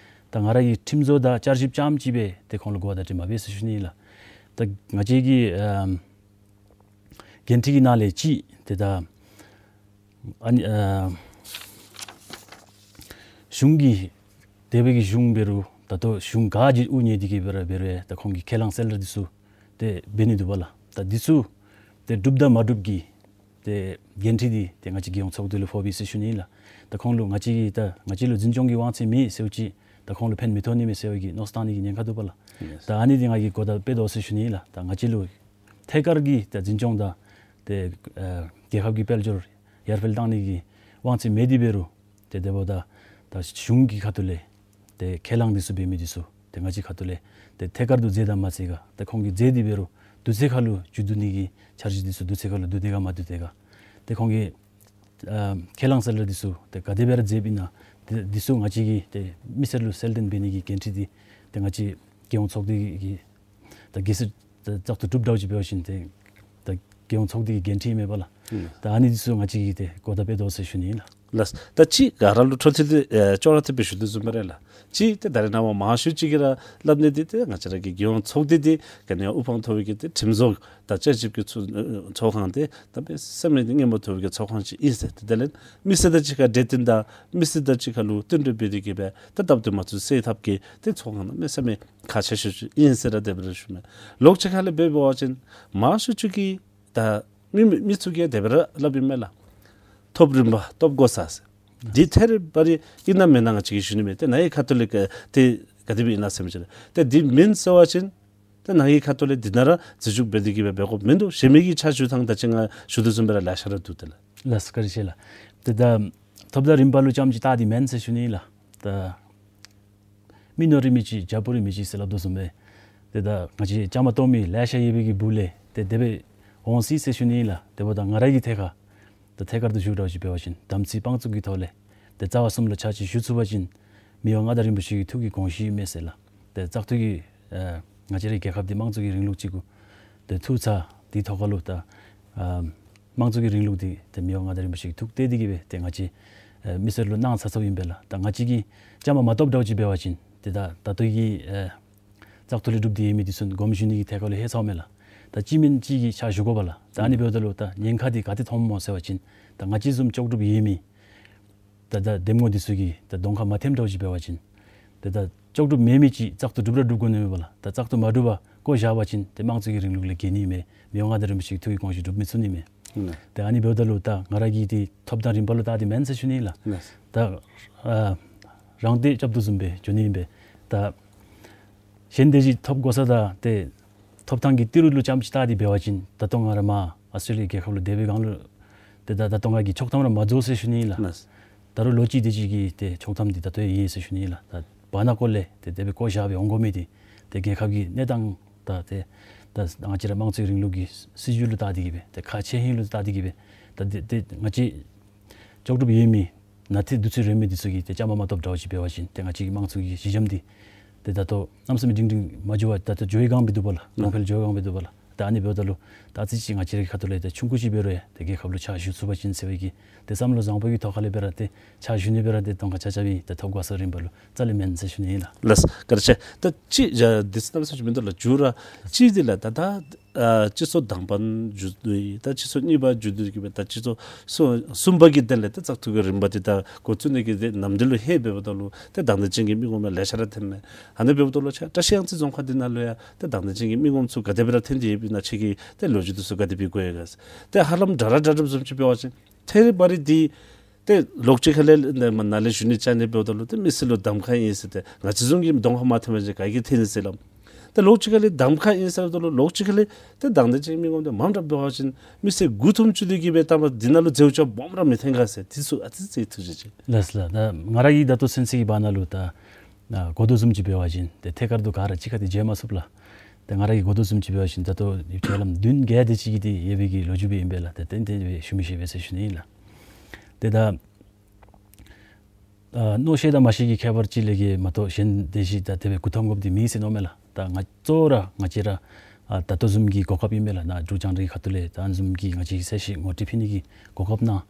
ད་ང་ར་གིས་ཁྲིམས་བཟོ་དང་བསྐྱར་ཞིབ་རྐྱངམ་ཅིག་སྦེ་ཏེ་ཁོང་ལུ་གོ་བརྡ་སྤྲོད་མ་འབད་ཟེར་ཞུ་ནི་ལགས། ད་ང་བཅས་ཀྱི་ཨམ་འགན་འཁྲི་གི་ནང་ལས་ཅིག་ཏེ་ད་ཨ་ནི་ཨ་གཞུང་གི་འདས་པའི་གི་གཞུང་འབད་རུང་ད་ལྟོ་གཞུང་ག་ཅི་དབུ་བརྙེས་ཏེ་གིས་འབད་རུང་འབད་རུང་ཡང་ད་ཁོང་གིས་ཁས་བླངས་གསལ་བསྒྲགས་འདི་ཚུ་ཏེ་འབད་ནི་འདུག་པ་ལགས། ད་འདི་ཚུ་ཏེ་འགྲུབ་དང་མ་འགྲུབ་ཀྱི་ཏེ་འགན་འཁྲི་འདི་ཏེ་ང་བཅས་རྒྱལ་ཡོངས་ཚོགས་སྡེ་ལུ་ཕོགཔ་ཨིན་ཟེར་ཞུ་ནི་ལགས། ད་ཁོང་ལུ་ང་བཅས་ཀྱིས་ད་ང་བཅས་ལུ་འཛིན་སྐྱོང་གི་དབང་ཚད་མེད་ཟེརཝ་ཅིག་ད་ཁོང་ལུ་ཕན་མི་ཐོགས་ནི་མས་ཟེར་བའི་གི་མནོ་བསམ་བཏང་ནི་གི་ཉེན་ཁ་འདུག་པ་ལགས། ལགས། ད་ཨ་ནི་འདི་ང་གིས་གོ་བརྡ་སྤྲོད་དོ་ཟེར་ཞུ་ནི་ལགས། ད་ང་བཅས་ལུ་ཐད་ཀར་གྱི་ད་འཛིན་སྐྱོང་དང་ཏེ་ཨ་རྒྱལ་ཁབ་ཀྱི་དཔལ་འབྱོར་ཡར་འཕེལ་བཏང་ནི་གི་དབང་ཚད་མེད་དེ་འབད་རུང་ཏེ་དེ་འབདཝ་ད་ད་གཞུང་གི་ཁ་ཐུག་ལས་ཏེ་ཁས་བླངས་འདི་ཚུ་འབད་མི་འདི་ཚུ་ཏེ་ང་བཅས་ཁ་ཐུག་ལས་ཏེ་ཐད་ཀར་དུ་མཛད་དང་མ་མཛད་ག། ཏེ་ཁོང་གིས་མཛད་དེ་འབད་རུང་དུས་ཚོད་ཁར་ལུ་མཇུག་བསྡུ་ནི་གི་འཆར་གཞི་འདི་ཚུ་དུས་ཚོད་ཁར་ལུ་བསྡུ་དེས་ག་མ་བསྡུ་དེས་ག། ཏེ་ཁོང་གིས་ཨ་ཁས་བླངས་གསལ་བསྒྲགས་འདི་ཚུ་ཏེ་ག་དེ་སྦེ་ར་མཛདཔ་ཨིན་ན་ཏེ་འདི་ཚུ་ང་བཅས་ཀྱིས་ཏེ་མི་སེར་ལུ་གསལ་སྟོན་འབད་ནི་གི་འགན་འཁྲི་འདི་ཏེ་ང་བཅས་རྒྱལ་ཡོངས་ཚོགས་སྡེ་གི་ད་གལ་སྲིད་ད་བཙག་འཐུ་གྲུབ་འདྲཝ་ཅིག་འབད་བ་ཅིན་ཏེ་ད་རྒྱལ་ཡོངས་ཚོགས་སྡེ་གི་འགན་འཁྲི་མས་པ་ལགས། ཨུམ། ད་ཨ་ནི་འདི་ཚུ་ང་བཅས་ཀྱིས་ཏེ་གོ་བརྡ་སྤྲོད་དོ་ཟེར་ཞུ་ནི་ཨིན་ལགས། ལགས། ད་ཅི་ག་ར་ལུ་འཕྲོ་མཐུད་དེ་ཨེ་ཅོག་ར་འཐདཔ་སྦེ་ཞུ་དོ་བཟུམ་སྦེ་ར་ལགས། ཅིག་ཏེ་ད་རེས་ནངས་པ་མང་ཤོས་ཅིག་གིས་ར་སླབ་ནི་འདི་ཏེ་ང་བཅས་ར་གི་རྒྱལ་ཡོངས་ཚོགས་སྡེ་འདི་ག་ནི་ཡང་དབུ་འཕང་མཐོ་བའི་གི་ཏེ་ཁྲིམས་བཟོ་དང་བསྐྱར་ཞིབ་ཀྱི་ཚོགས་ཚོགས་ཁང་འདི་གནམ་མེད་ས་མེད་སྙིང་པོ་མཐོ་བའི་གི་ཚོགས་ཁང་ཅིག་ཨིན་ཟེར། ཏེ་དེ་ལས་མི་སེར་དང་གཅིག་ཁར་འབྲེལ་མཐུད་དང་མི་སེར་དང་གཅིག་ཁར་ལུ་བསྟུན་གྲོས་འབད་དེ་གིས་སྦེ་ཏེ་སྟབས་བདེ་མ་ཚུགས་སེལ་ཐབས་ཀྱི་ཏེ་ཚོགས་ཁང་གནམ་མེད་ས་མེད་ཁག་ཆེ་ཤོས་ཅིག་ཨིན་ཟེར་ར་དེ་སྦེ་ར་ཞུ་མས། ལོགས་གཅིག་ཁ་ལས་འབད་བ་ཅིན་མང་ཤོས་ཅིག་གིས་ད་མི་མི་མི་ཚུ་གིས་དེ་སྦེ་ར་སླབ་ཨིན་མས་ལགས། ཐོབ་རིམ་པ་ཐོབ་དགོ་ས་ཟེར། འདི་ཐད་རི་བ་རི་ཨིན་ན་མེན་ན་ང་བཅས་ཀྱིས་ཞུ་ནི་མེད། ཏེ་ནཱ་གི་ཁ་ཐུག་ལས་ཏེ་ག་དེ་སྦེ་ཨིན་ན་ཟེར་མི་ཅིག་ལགས། ཏེ་འདི་མེན་ཟེར་བ་ཅིན་ཏེ་ནཱ་གི་ཁ་ཐུག་ལས་འདི་ནང་ར་རྩིས་འཇོག་འབད་དེ་གིས་སྦེ་འབད་དགོཔ་མིན་འདུག། གཞན་མི་གི་ཕྱག་ཞུ་ཐངས་ད་ཅི་ང་ཞུ་དོ་བཟུམ་སྦེ་ར་ལེ་ཤ་ར་འདུག་ཏེ་ལགས། ལགས་སོ། བཀའ་དྲིན་ཆེ་ལགས། ཏེ་ད་ཐོབ་དང་རིམ་པ་ལུ་ཙམ་ཅིག་བལྟ་སྟེ་མེན་ཟེར་ཞུ་ནི་ལགས། ད་མི་ནོར་རི་མི་ཅིག་བྱ་སྤུ་རི་མི་ཅིག་ཟེར་སླབ་དོ་བཟུམ་སྦེ་ཏེ་ད་ང་བཅས་བཅའ་མར་གཏོགས་མི་ལེ་ཤ་ཡོད་པའི་གི་སྦུག་ལས་ཏེ་དེ་སྦེ་འོང་སྲིད་ཟེར་ཞུ་ནི་ལགས། དེ་འབདཝ་ད་ང་ར་གི་ཐད་ཁར་ད་ཐད་ཀར་དུ་ཞུ་འདྲཝ་ཅིག་འབད་བ་ཅིན་དམ་ཚིག་དཔང་བཙུགས་ཀྱི་ཐོག་ལས་ཏེ་རྩ་བ་གསུམ་ལུ་ཕྱག་ཕྱིད་ཞུ་ཚུགས་པ་ཅིན་མི་དབང་མངའ་བདག་རིན་པོ་ཆེ་གི་ཐུགས་ཀྱི་དགོངས་གཞི་ཨིན་མས་ཟེར་ལགས། ཏེ་བཙག་འཐུ་གི་ཨ་ང་བཅས་རའི་རྒྱལ་ཁབ་འདི་དམངས་གཙོ་གི་རིང་ལུགས་ཅིག་གུ་ཏེ་ཐུག་ཚར། དེའི་ཐོག་ཁར་ལུ་ད་ཨ་དམངས་གཙོ་གི་རིང་ལུགས་འདི་ཏེ་མི་དབང་མངའ་བདག་རིན་པོ་ཆེ་གི་ཐུགས་གཏད་དེ་གིས་སྦེ་ཏེ་ང་བཅས་ཨ་མི་སེར་ལུ་གནང་ཚར་ཚརཝ་ཨིན་པས་ལགས། ད་ང་བཅས་ཀྱིས་བཅའ་མར་མ་གཏོགསཔ་འདྲཝ་ཅིག་འབད་བ་ཅིན་ཏེ་ད་ད་ལྟོ་གི་ཨ་ བཙག་འཐུ་ལས་གྲུབ་སྟེ་ཡོད་མི་འདི་ཚུ་སྒོམ་ཞུ་ནི་གི་ཐད་ཁར་ལུ་ལྷོད་ཚརཝ་མས་ལགས། ད་གཅིག་མེན་གཅིག་གིས་ཕྱག་ཞུ་དགོ་པས་ལགས། ད་ཨ་ནི་འབདཝ་ད་ལུ་ད་ཉེན་ཁ་འདི་ག་ཏེ་མཐོངམ་སྨོ་ཟེར་བ་ཅིན་ད་ང་བཅས་བཟུམ་ལྕོགས་གྲུབ་ཡོད་མི་ད་ད་འདེམས་ངོ་འདི་ཚུ་གིས་ད་གདོང་ཁར་མ་ཐོནམ་འདྲཝ་ཅིག་འབད་བ་ཅིན་ཏེ་ད་ལྕོགས་གྲུབ་མེད་མི་ཅིག་བཙག་འཐུ་གྲུབ་ར་གྲུབ་དགོ་ནི་མས་པ་ལགས། ད་བཙག་འཐུ་མ་གྲུབ་པར་བཀོ་བཞག་པ་ཅིན་ཏེ་དམངས་གཙོའི་གི་རིང་ལུགས་ལས་འགལ་ནི་མས། མི་དབང་མངའ་བདག་རིན་པོ་ཆེ་གི་ཐུགས་ཀྱི་དགོངས་བཞེད་གྲུབ་མི་ཚུགས་ནི་མས། ཨིན་ན། ཏེ་ཨ་ནི་འབདཝ་ད་ལུ་ད་ང་ར་གིས་འདི་ཐོབ་ཐང་རིམ་པ་ལུ་བལྟ་སྟེ་མེན་ཟེར་ཞུ་ནི་ལགས། ཨིན་ན། ད་ཨ་རང་སྡེ་རྐྱབ་དོ་བཟུམ་སྦེ་འགྱོ་ནི་ཨིན་པས། ད་གཞན་དེ་ཅིག་ཐོབ་དགོ་ས་ད་ཏེ་ཐོབ་ཐང་གི་ཏི་རུ་ལུ་རྐྱངམ་ཅིག་བལྟ་སྟེ་འབད་བ་ཅིན་ད་ལྟོ་ང་ར་མར་ཨཱོས་ཊྲེ་ལི་ཡ་རྒྱལ་ཁབ་ལུ་སྡོད་པའི་སྒང་ལུ་ཏེ་ད་ད་ལྟོ་ང་གིས་ཆོག་ཐམ་ར་མ་རྫོགས་ཟེར་ཞུ་ནི་ལགས། ཨིན་ན། ད་རུང་ལོ་གཅིག་དེ་ཅིག་གི་ཏེ་ཆོག་ཐམ་འདི་ད་ལྟོ་ཡོད་ཟེར་ཞུ་ནི་ལགས། ད་བར་ན་ཀོ་ལས་ཏེ་དེ་སྦེ་བཀོ་བཞག་སྦེ་འོང་དགོ་མི་འདི་ཏེ་རྒྱལ་ཁབ་ཀྱི་གནས་སྟངས་ད་ཏེ་ད་ང་བཅས་ར་དམངས་གཙོའི་རིང་ལུགས་ཀྱི་སྲིད་བྱུས་ལུ་བལྟ་སྟེ་གི་སྦེ་ཏེ་ཁག་ཆེ་ཧིང་ལུ་བལྟ་སྟེ་གི་སྦེ་ད་ཏེ་ཏེ་ང་བཅས་ལྕོགས་གྲུབ་ཡོད་མི་ནང་ཏེ་དུས་ཚོད་རན་མི་འདི་ཚུ་གིས་ཏེ་བཅའ་མར་མ་གཏོགསཔ་འདྲཝ་ཅིག་འབད་བ་ཅིན་ཏེ་ང་བཅས་ཀྱི་དམངས་གཙོ་གི་གཞི་འགྱམ་འདི་ཏེ་ད་ལྟོ་གནམ་མེད་ས་མེད་སྒྲིང་སྒྲིང་མ་འགྱོ་བར་ད་ལྟོ་འགྱོ་བའི་སྒང་སྦེ་འདུག་པ་ལགས། གོང་འཕེལ་འགྱོ་བའི་སྒང་སྦེ་འདུག་པ་ལགས། ད་ཨ་ནི་འབདཝ་ད་ལུ་ད་ཨ་ཙི་ཅིག་ང་བཅས་རའི་ཁ་ཐུག་ལས་ཏེ་ཆུང་ཀུ་ཅིག་འབད་རུང་ཡང་ཏེ་རྒྱལ་ཁབ་ལུ་ཕྱག་ཞུ་ཚུགས་པ་ཅིན་ཟེར་བའི་གི་ཏེ་བསམ་བློ་བཟང་པོ་གི་ཐོག་ཁ་ལས་སྦེ་ར་ཏེ་ཕྱག་ཞུ་ནི་སྦེ་ར་ཏེ་གདོང་ཁར་ཆ་ཆ་སྦེ་ཏེ་ཐོབ་གོ་ས་རིམ་པ་ལུ་རྩ་ལས་མེན་ཟེར་ཞུ་ནི་ཨིན་ལགས། ལགས་སོ། བཀའ་དྲིན་ཆེ། ད་ཅི་ཡ་འདི་ཚུ་གནམ་མེད་ས་མེད་མིན་འདུག་ལགས། མཇུག་ར་ཅིག་འདི་ལགས། ད་ད་ཨ་སྤྱི་ཚོགས་དང་པ་མཇུག་བསྡུ་ད་སྤྱི་ཚོགས་གཉིས་པ་མཇུག་བསྡུ་གི་སྦེ་ད་སྤྱི་ཚོགས་གསུམ་གསུམ་པ་གི་དོན་ལས་ད་བཙག་འཐུ་གི་རིམ་པ་འདི་ད་འགོ་བཙུགས་ནི་གི་འདི་ནམ་འདི་ལུ་ལྷོད་འབདཝ་ད་ལུ་ད་དང་འདོད་ཅན་གྱི་མི་ངོམ་ལེ་ཤ་ར་ཐོནམ་མས། ཨ་ནི་འབདཝ་ད་ལུ་ཆ་བཀྲ་ཤིས་གཡང་རྩེ་རྫོང་ཁག་འདི་ནང་ལུ་ཡང་ད་དང་འདོད་ཅན་གྱི་མི་ངོམ་ཚུ་ག་དེ་སྦེ་ར་ཐོན་ཏེ་ཡོདཔ་ཨིན་ན་ཅིག་གི་ད་ལོ་རྒྱུས་འདི་ཚུ་ག་དེ་སྦེ་གོ་ཡོད་ག་ཟེར། ད་ཧ་ལམ་འདྲ་ར་འདྲ་འདྲཝ་བཟུམ་ཅིག་འབད་བ་ཅིན་ཐད་རི་བ་རི་འདི་ཏེ་ལོགས་གཅིག་ཁ་ལས་ནཱ་ལས་ཞུ་ནི་ཅིག་ཨ་ནི་འབདཝ་ད་ལུ་ཏེ་མི་སེར་ལུ་གདམ་ཁ་ཨིན་ཟེར་ཏེ་ང་བཅས་བཟུམ་གྱི་གདོང་ཁར་མ་ཐོན་པ་ཅིན་ག་གིས་ཐོན་ནི་ཟེར་སླབ། ཏེ་ལོགས་གཅིག་ཁ་ལས་གདམ་ཁ་ཨིན་ཟེརཝ་ད་ལུ་ལོགས་གཅིག་ཁ་ལས་ཏེ་དང་འདོད་ཅན་མི་ངོམ་འདི་མངམ་འདྲ་འབད་བ་ཅིན་མི་སེར་མགུ་འཐོམ་བཅུག་སྟེ་གི་སྦེ་ད་མ་འདི་ནང་ལུ་འཛོལ་བཅོས་སྦོམ་ར་མི་ཐོན་ག་ཟེར། འདི་ཚུ་ཨ་ཙི་ཅིག་ཐུགས་རྗེ་ཆེ། ལགས་ལགས། ད་ང་ར་གིས་ད་ལྟོ་ཚུན་ཚོད་ཀྱི་བར་ན་ལུ་ད་ཨ་གོ་དོ་བཟུམ་ཅིག་འབད་བ་ཅིན་ཏེ་ཐད་ཀར་དུ་ག་ར་གཅིག་ཁར་འདི་མཇལ་མ་ཚུགས་ལགས། ཏེ་ང་ར་གིས་གོ་དོ་བཟུམ་ཅིག་འབད་བ་ཅིན་ད་ལྟོ་ཡོད་ཅིག་ཧ་ལམ་བདུན་བརྒྱད་དེ་ཅིག་གི་ཏེ་ཡོད་པའི་གི་ལོ་རྒྱུས་སྦེ་ཨིན་པས་ལགས། ཏེ་ཏན་ཏན་སྦེ་ཞུ་མི་ཤེས་པས་ཟེར་ཞུ་ནི་ཨིན་ལགས། ཏེ་ད་ཨ་མནོ་ཤེས་དང་མ་ཤེས་ཀྱི་ཁྱད་པར་ཅིག་ལས་བརྒལ་མ་གཏོགས་གཞན་དེ་ཅིག་ད་དེ་སྦེ་མགུ་འཐོམ་དགོཔ་འདི་མེད་ཟེར་མནོཝ་མས་ལགས། ད་ང་གཙོ་བོ་ར་ང་བཅས་ར་ཨ་ད་ལྟོ་བཟུམ་གྱི་གོ་སྐབས་ཨིན་པས་ལགས། ནཱ་འབྲུག་རྒྱང་བསྒྲགས་ཁ་ཐུག་ལས་ད་ཨ་ནི་བཟུམ་གྱི་ང་བཅས་ཀྱི་གསལ་བཤད་ངོ་སྤྲོད་ཕུལ་ནི་གི་གོ་སྐབས་གནང་།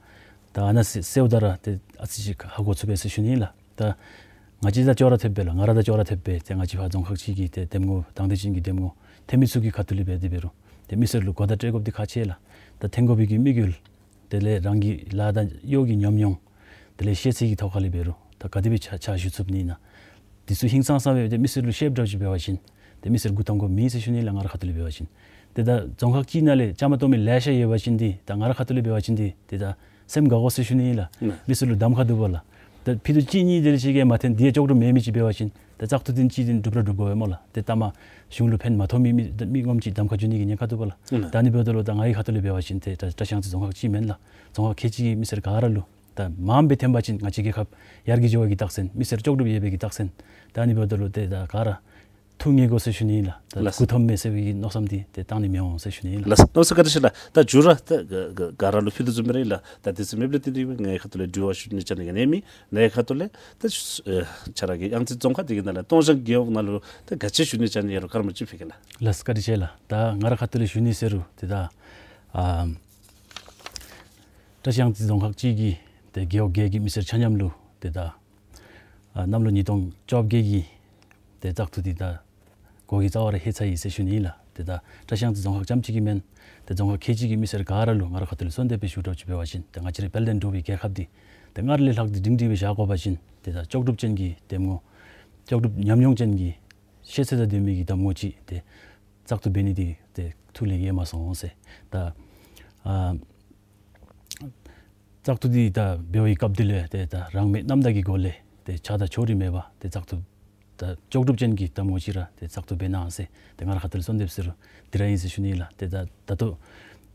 ད་ཨ་ནཱ་གསལ་གསལཝ་ད་ར་ཏེ་ཨ་ཙི་ཅིག་ཧ་གོ་ཚུགས་པས་ཟེར་ཞུ་ནི་ལགས། ད་ང་བཅས་དང་ཅོག་ར་འཐདཔ་སྦེ་ལགས། ང་ར་དང་ཅོག་ར་འཐདཔ་སྦེ་ཏེ་ང་བཅས་ཕར་རྫོང་ཁག་ཅིག་གི་ཏེ་འདེམས་ངོ་དང་འདོད་ཅན་གྱི་འདེམས་ངོ་ཐོན་མི་ཚུ་གི་ཁ་ཐུག་ལས་འབད་དེ་འབད་རུང་ཏེ་མི་སེར་ལུ་གོ་བརྡ་སྤྲོད་དགོཔ་འདི་ཁག་ཆེ་ལགས། ད་ཐོན་དགོ་པའི་གི་དམིགས་ཡུལ་དེ་ལས་རང་གི་ལཱ་དང་གཡོག་གི་ཉམས་མྱོང་དེ་ལས་ཤེས་ཚད་ཀྱི་ཐོག་ཁ་ལས་འབད་རུང་ད་ག་དེ་སྦེ་ཕྱག་ཕྱག་ཞུ་ཚུགསཔ་ཨིན་ན། འདི་ཚུ་ཧིང་སངས་ས་སྦེ་ཏེ་མི་སེར་ལུ་ཤེསཔ་འདྲཝ་ཅིག་འབད་བ་ཅིན་ཏེ་མི་སེར་མགུ་འཐོམ་དགོཔ་མེད་ཟེར་ཞུ་ནི་ལགས། ང་རའི་ཁ་ཐུག་ལས་འབད་བ་ཅིན། ཏེ་ད་རྫོང་ཁག་གཅིག་ནང་ལས་བཅའ་མར་གཏོགས་མི་ལེ་ཤ་ཡོད་པ་ཅིན་ཏེ་ད་ང་རའི་ཁ་ཐུག་ལས་འབད་བ་ཅིན་ཏེ་ཏེ་ད་སེམས་དགའ་དགོ་ཟེར་ཞུ་ནི་ཨིན་ལགས། ཨིན། མི་སེར་ལུ་གདམ་ཁ་འདུག་པ་ལགས། ད་ཕྱེད་དུམ་གཅིག་གཉིས་དེ་ལས་ཅིག་གིས་མ་ཐོན་ཏེ་ཡང་ལྕོགས་གྲུབ་མེད་མི་ཅིག་འབད་བ་ཅིན་ཏེ་བཙག་འཐུ་འདི་ཅིག་འདི་འགྲུབ་ར་འགྲུབ་དགོ་པས་སྨོ་ལགས། ཏེ་ད་མ་གཞུང་ལུ་ཕན་མ་ཐོགས་མི་མི་མི་ངོམ་ཅིག་གདམ་ཁ་འཇུ་ནི་གི་ཉེན་ཁ་འདུག་པ་ལགས། ཨིན། ད་ཨ་ནི་འབདཝ་ད་ལུ་ད་ངའི་ཁ་ཐུག་ལས་འབད་བ་ཅིན་ཏེ་ད་བཀྲ་ཤིས་གཡང་རྩེ་རྫོང་ཁག་གཅིག་མེན་ལགས། རྫོང་ཁག་ཁལ་གཅིག་གི་མི་སེར་ག་ར་ལུ་ད་མངམ་སྦེ་ཐོན་པ་ཅིན་ང་བཅས་རྒྱལ་ཁབ་ཡར་རྒྱས་འགྱོ་བའི་གི་རྟགས་མཚན་མི་སེར་ལྕོགས་གྲུབ་ཡོད་པའི་གི་རྟགས་མཚན། ད་ཨ་ནི་འབདཝ་ད་ལུ་ཏེ་ད་ག་ར་ཐུགས་མཉེས་དགོ་ཟེར་ཞུ་ནི་ཨིན་ལགས། ད་ལགས། མགུ་འཐོམ་མས་ཟེར་བའི་གི་མནོ་བསམ་འདི་ཏེ་བཏང་ནི་མི་འོང་ཟེར་ཞུ་ནི་ཨིན་ལགས། ལགས། མནོ་བསམ་བཀའ་དྲིན་ཆེ་ལགས། ད་མཇུག་ར་ད་ག་ག་ག་ར་ལུ་ཕུལ་དོ་བཟུམ་སྦེ་ར་ཨིན་ལགས། ད་དུས་ཚོད་མེདཔ་ལས་བརྟེན་ཏེ་ངའི་ཁ་ཐུག་ལས་དྲི་བ་ཞུ་ནི་ཅིག་ནི་ག་ནི་མེད། ངའི་ཁ་ཐུག་ལས་ད་ཨེ་ཁྱོད་ར་གི་གཡང་རྩེ་རྫོང་ཁག་འདི་གི་ནང་ལས་སྟོང་བྱང་རྒེད་འོག་ནང་ལུ་ད་ག་ཅི་ཞུ་ནི་ཅིག་ནི་ཡོད་རུང་བཀའ་དྲིན་ཅིག་ཕུལ་གེ་ལགས། ལགས་བཀའ་དྲིན་ཆེ་ལགས། ད་ང་རའི་ཁ་ཐུག་ལས་ཞུ་ནི་ཟེར་རུང་ཏེ་ད་ཨ་བཀྲ་ཤིས་གཡང་རྩེ་རྫོང་ཁག་གཅིག་གི་ཏེ་རྒེད་འོག་བརྒྱད་ཀྱི་མི་སེར་ཆ་མཉམ་ལུ་ཏེ་ད་ཨ་གནམ་ལོ་ཉིས་སྟོང་བཅོ་བརྒྱད་ཀྱི་ཏེ་བཙག་འཐུ་འདི་ད་གོ་གི་རྩ་བ་ར་ལྷོད་ཚར་ཡི་ཟེར་ཞུ་ནི་ཨིན་ལགས། ཏེ་ད་བཀྲ་ཤིས་གཡང་རྩེ་རྫོང་ཁག་རྐྱངམ་གཅིག་གི་མེན། ཏེ་རྫོང་ཁག་ཁལ་གཅིག་གི་མི་སེར་ག་ར་ལུ་ང་རའི་ཁ་ཐུག་ལས་གསོལ་འདེབས་སྦེ་ཞུ་དོ་ཅིག་འབད་བ་ཅིན་ཏེ་ང་བཅས་རའི་དཔལ་ལྡན་འབྲུག་པའི་རྒྱལ་ཁབ་འདི་ཏེ་སྔར་ལས་ལྷག་སྟེ་སྒྲིང་སྒྲི་སྦེ་བཞག་དགོ་པ་ཅིན་ཏེ་ད་ལྕོགས་གྲུབ་ཅན་གྱི་འདེམས་ངོ་ལྕོགས་གྲུབ་ཉམས་མྱོང་ཅན་གྱི་ཤེས་ཚད་དང་ལྡན་མི་གི་འདེམས་ངོ་ཅིག་ཏེ་བཙག་འཐུ་འབད་ནི་འདི་ཏེ་ཐུགས་ལས་ཡལ་མ་སོང་ཟེར། ད་ཨ་བཙག་འཐུ་འདི་ད་འབད་བའི་སྐབས་འདི་ལུ་ཏེ་ད་རང་མོས་རྣམ་དག་གི་སྒོ་ལས་ཏེ་ཆགས་སྡང་ཕྱོགས་རིས་མེད་པར་ཏེ་བཙག་འཐུ་ད་ལྕོགས་གྲུབ་ཅན་གྱི་འདེམས་ངོ་ཅིག་ར་ཏེ་བཙག་འཐུ་འབད་གནང་ཟེར་ཏེ་ང་རའི་ཁ་ཐུག་ལས་གསོལ་འདེབས་ཟེར་རུང་འདི་ར་ཨིན་ཟེར་ཞུ་ནི་ལགས། ཏེ་ད་ད་ལྟོ་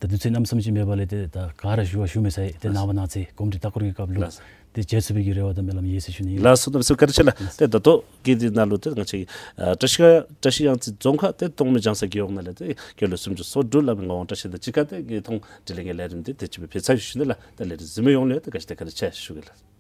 ད་དུས་ཚོད་གནམ་མེད་ས་མེད་ཅིག་མེད་པ་ལས་ཏེ་ད་ག་ར་ཞུ་བ་ཞུ་མི་ཚར་ཡི། ཏེ་ལགས། ནངས་པ་གནངས་ཚེ་གོམས་འདྲིས་ལྟ་སྐོར་གྱི་སྐབས་ལུ་ལགས། ཏེ་མཇལ་ཚུགས་པའི་གི་རེ་བ་དང་སྨོན་ལམ་ཡོད་ཟེར་ཞུ་ནི་ལགས། ལགས་སོ། གནམ་མེད་ས་མེད་བཀའ་དྲིན་ཆེ་ལགས། ཏེ་ད་ལྟོ་གི་འདི་ནང་ལུ་ཏེ་ང་བཅས་ཨ་བཀྲ་ཤིས་བཀྲ་ཤིས་གཡང་རྩེ་རྫོང་ཁག་ཏེ་སྟོང་མི་ལྗང་ས་རྒེད་འོག་ནང་ལས་ཏེ་སྐྱེས་ལོ་སུམ་ཅུ་སོ་དྲུག་ལང་མི་ངག་དབང་བཀྲ་ཤིས་དང་གཅིག་ཁར་ཏེ་དགེ་མཐོང་དྲི་ལན་གྱི་ལས་རིམ་འདི་དེ་ཅིག་སྦེ་ཕུལ་ཚར་ཡི་ཟེར་ཞུ་ནི་ལགས། ཏེ་ལས་རིམ་གཟིགས་མི་ཡོངས་ལུ་ཡང་ཏེ་བཀྲ་ཤིས་བདེ་ལེགས་ཞུ་གེ་ལགས།